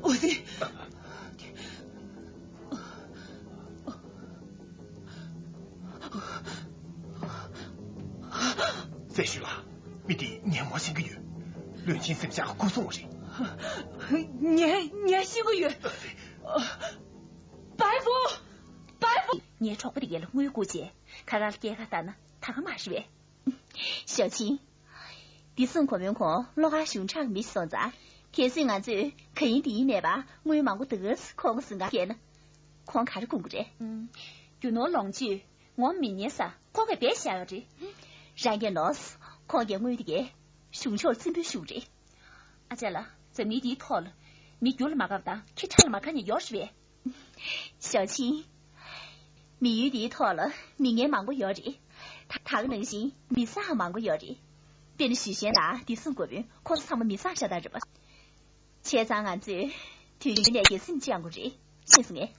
ཨོ་སི། སེ་ཞུ་ལ། མི་དེ་ངས་མོ་ཤེས་ཀྱི་ཡོད། བློན་ཆེན་སེམས་ཅག་སྐུ་སྲུང་བ་རེད། ངས་ངས་ཤེས་ཀྱི་ཡོད། པའི་ཧྥུ། པའི་ཧྥུ། ངའི་གྲོགས་པོ་དེ་གས་ལ་དངུལ་བསྐུར་རྗེས་ཁ་ཁ་ལ་སྐྱེལ་ཁ་བཏང་ན་ད་ག་མ་རེད་པས། ཞའོ་ཆིང་། བདེ་སྲུང་གོང་མའི་ཁོང་བློ་དཀར་གཞུང་དྲང་མི་སོང་ཙང་། གལ་སྲིད་ང་ཚོས་ག་ཡིན་འདི་ཡིན་མེད་པར་དངུལ་མང་པོ་འདུག་ཁོང་གི་ཟིན་ག་སྐྱེལ་ན། ཁོང་ག་རེ་དགོངས་ཀྱི་རེད། རྒྱུ་ནོར་ལོངས་སྤྱོད་ངོམ་མི་ཉན་ས་ཁོ་གས་བེད་བཞག་ཡོད་རེད། རང་གིས་ནོར། ཁོང་གིས་དངུལ་དེ་གས་གཞུང་ཕྱོགས་ལ་བཙན་འབུལ་ཞུ་གི་རེད། ཨ་ཅག་ལགས། འཛམ་གླིང་འདིའི་ཐོག་ལ་མི་རྒྱུ་ལ་མ་དགའ་བ་དང་ཁྱི་ཁྲག་ལ་མ་དགའ་མཁན་ཡོད་རེད་པས། ཞའོ་ཆིང་། མི་ཡུལ་འདིའི་ཐོག་ལ་མི་ངན་མང་པོ་ཡོད་རེད། ད་ད་ག་ནང་བཞིན་མི་བཟང་མང་པོ་ཡོད་རེད། དཔེར་ན་ཞུས་ཤན་དང་བདེ་སྲུང་འགོ་དཔོན་ཁོ་ཚོ་ཚང་མ་མི་བཟང་ཤ་སྟག་རེད་པ། བྱས་ཙང་ང་ཚོས་དུས་རྒྱུན་ནས་འགན་སེམས་བཅངས་དགོས་རེད། ཤེས་སོང་ངས།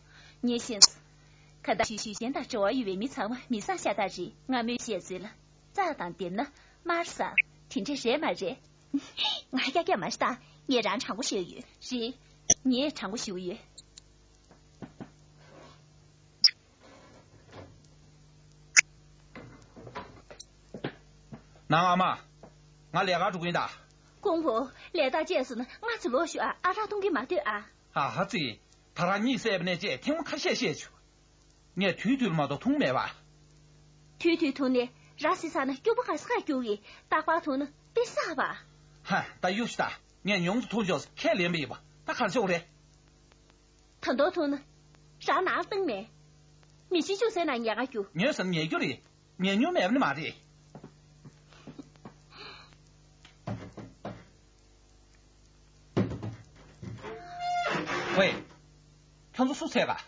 ངས་ཤེས་སོང་། ཁ་བརྡ་ཞུས་ཞུས་ཤན་དང་འབྲེལ་བ་ཡོད་པའི་མི་ཚང་མ་མི་བཟང་ཤ་སྟག་རེད། ང་མོས་བཤད་ཚོད་ལ། རྩྭ་དང་ལྡེབས་ན་དམར་ས། དེ་འདྲ་རེད་མ་རེད། ང་ཀྱ་ཀྱ་མ་ཤི་ད། ངས་རང་དྲང་པོ་ཤོད་ཡོད། རེད། ངས་དྲང་པོ་ཞུ་གི་ཡོད། ནང་ཨ་མ། ང་ལས་ཀར་འགྲོ་གི་ཡིན་ད། ཀོང་པོ། ལས་ཐག་བཅད་སོང་ན་སྔ་ཚོད་ལོག་ཤོག་ཨ། ཨ་རག་འཐུང་གི་མ་སྡོད་ཨ། ཨ་ཧ་ཙི། ད་རག་གཉིད་སད་པ་ནས་བཅས་ཐེངས་མ་ཁ་ཤས་བཤད་བྱུང་། ངས་དུས་དུས་ལ་མ་གཏོགས་འཐུང་མེད་པ། དུས་དུས་འཐུང་ནས་ར་བཟི་ཚར་ན་སྐྱུག་པ་ག་ས་ག་སྐྱུག་གི། རྟག་པར་འཐུང་ན་དཔེ་བསགས་པ། ཧ། ད་གཡུག་ཤི་ད། ངས་ཉུང་དུ་འཐུང་ཆོག་ཁས་ལེན་པ་ཡིན་པ། ད་གར་ཆོག་རེད། ད་མདོ་འཐུང་ན་ར་ནང་བཏང་མེད། མི་ཤི་ཅུང་ཟད་ན་ཉལ་ཁ་རྒྱུ། ཉལ་ས་ཉལ་རྒྱུ་རེད། ཉལ་མྱོང་མེད་པ་ནི་མ་རེད། ཝེ། ཁྱོད་ཚོ་སུ་འཚོལ་ག།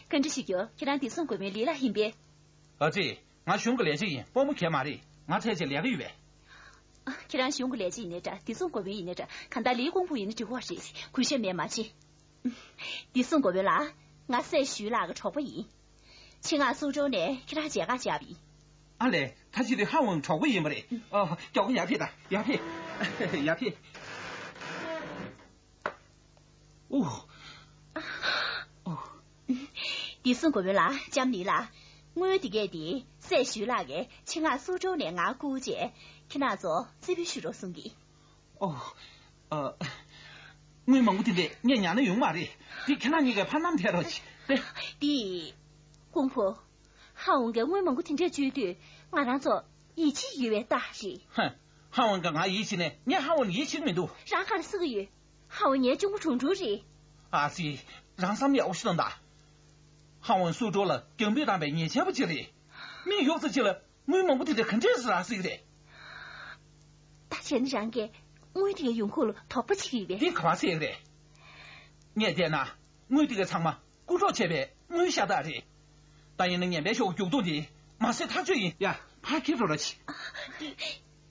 བཀའ་འདྲི་ཞུ་རྒྱུ། ཁྱེད་རང་བདེ་སྲུང་འགོ་དཔོན་ལི་ལགས་ཡིན་པས། ཨ་ཙི། ང་གཞུང་གི་ལས་བྱེད་ཡིན། དཔོན་པོ་གས་མ་རེད། ང་འཚོལ་ཆེད་ལས་ཀ་ཡོད་པས། ཨ། ཁྱེད་རང་གཞུང་གི་ལས་བྱེད་ཡིན་ནའི་འདྲ། བདེ་སྲུང་འགོ་དཔོན་ཡིན་ནའི་འདྲ། གང་ལྟར་ལིའི་ཀོང་ཕུ་ཡིན་ན་འགྲིག་པ་རེད། གུས་ཞབས་མེད་མ་བྱེད། བདེ་སྲུང་འགོ་དཔོན་ལགས། ང་སྲས་ཞུས་ལགས་ཀྱི་གྲོགས་པོ་ཡིན། ཆེད་མངགས་སུའུ་ཀྲོའུ་ནས་ཁྱེད་རང་མཇལ་ཁ་བཅར་བ་ཡིན། ཨ་ལས། ད་ཅི་དེ་ཧ་ཝུན་གྲོགས་པོ་ཡིན་པ་རེད། ཨ། མགྱོགས་པོ་ཡར་ཕེབས་དང་། ཡར་ཕེབས། ཡར་ཕེབས། ཨོ། ཨོ། བདེ་སྲུང་འགོ་དཔོན་ལགས། ལྕམ་ལི་ལགས། དངུལ་དེ་གས་དེ་སྲས་ཞུས་ལགས་ཀྱིས་ཆེད་མངགས་སུའུ་ཀྲོའུ་ནས་ང་བསྐུར་རྗེས་ཁྱེད་རང་ཚོ་རྩིས་འབུལ་ཞུ་རོགས་གསུང་གི། ཨོ། ཨ། དངུལ་མང་པོ་དེ་འདྲས་ངས་ཉར་ན་ཡོང་མ་རེད། དེ་ཁྱེད་རང་གཉིས་ཀས་ཕར་བསྣམས་ཐལ་རོགས་གྱིས། དེ། དེ། ཀོང་ཕུ། ཧ་ཝུན་གྱིས་དངུལ་མང་པོ་དེ་འདྲས་བཅོལ་དུས་ང་རང་ཚོ་ཡིད་ཆེས་ཡོད་པའི་རྟགས་རེད། ཧ། ཧ་ཝུན་གྱིས་ང་ཡིད་ཆེས་ནས་ངས་ཧ་ཝུན་ཡིད་ཆེས་ཀྱི་མི་འདུག་རང་ག་རེ་ཟེར་གྱི་ཡོད། ཧ་ཝུན་ངའི་གཅུང་མོ་གྲུང་གྲུང་རེད། ཨ་ཙི། རང་བསམ་ཡག་པོ་ཞིག་གཏོང་དང་། ཧ་ཝུན་སུའུ་ཀྲོའུ་ལ་རྒྱང་འབུད་བཏང་བའི་ཉེས་ཆད་པ་ཅིག་རེད། མི་གཡོག་ཚ་ཅིག་ལ་དངུལ་མང་པོ་དེ་འདྲ་ག་འདྲས་སུ་རག་སྲིད་ཀྱི་རེད། ད་བྱས་ན་རང་གིས་དངུལ་དེ་གའི་ཡོང་ཁུངས་ལ་དོགས་པ་བྱེད་ཀྱི་ཡོད་པས། འདི་ག་པར་ཟེར་གྱི་རེད། ངས་བལྟས་ན་དངུལ་དེ་གའི་ཚང་མ་རྐུ་འཕྲོག་བྱས་པའི་དངུལ་ཤ་སྟག་རེད། ད་ཡིན་ན་ངན་པའི་ཤོག་རྒྱུག་རྡུང་དེ་མ་སེར་ཐག་གཅོད་ཡིན། ཡ། ཕར་འཁྱེར་འགྲོ་རོགས་གྱིས།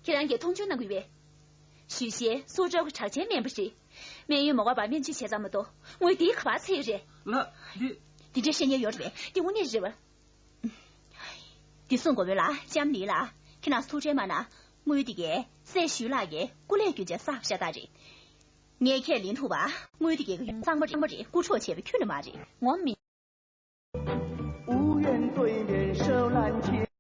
ཁྱེད་རང་གིས་མཐོང་ཆུང་གནང་གི་ཡོད་པས། ཞུས་ཤེས་སུའུ་ཀྲོའུ་གི་གྲགས་ཅན་སྨན་པ་རེད། སྨན་ཡོན་མ་དགོས་པར་སྨན་བཅོས་བྱས་ཙང་མ་གཏོགས་དངུལ་འདི་ག་པར་འཚོལ་ཡོད་རེད། ལགས། འདི། འདི་འདྲའི་བཤད་ཉན་ཡོད་རེད་པས། འདི་དངོས་གནས་རེད་པ། བདེ་སྲུང་འགོ་དཔོན་ལགས། ལྕམ་ལི་ལགས། ཁྱེད་རང་ཚོ་ཐུགས་ཁྲལ་མ་གནང་། དངུལ་དེ་གས་སྲས་ཞུས་ལགས་ཀྱིས་སྐུ་ལས་བསྐྱོན་བྱས་བསགས་པ་ཤ་སྟག་རེད། ངས་ཁས་ལེན་ཐུབ་པ། དངུལ་དེ་གས་གཡུག་གཙང་མ་རེད། རྐུ་འཕྲོག་བྱས་པ་ཁྱོན་ནས་མ་རེད། ངོ་མ་མིན།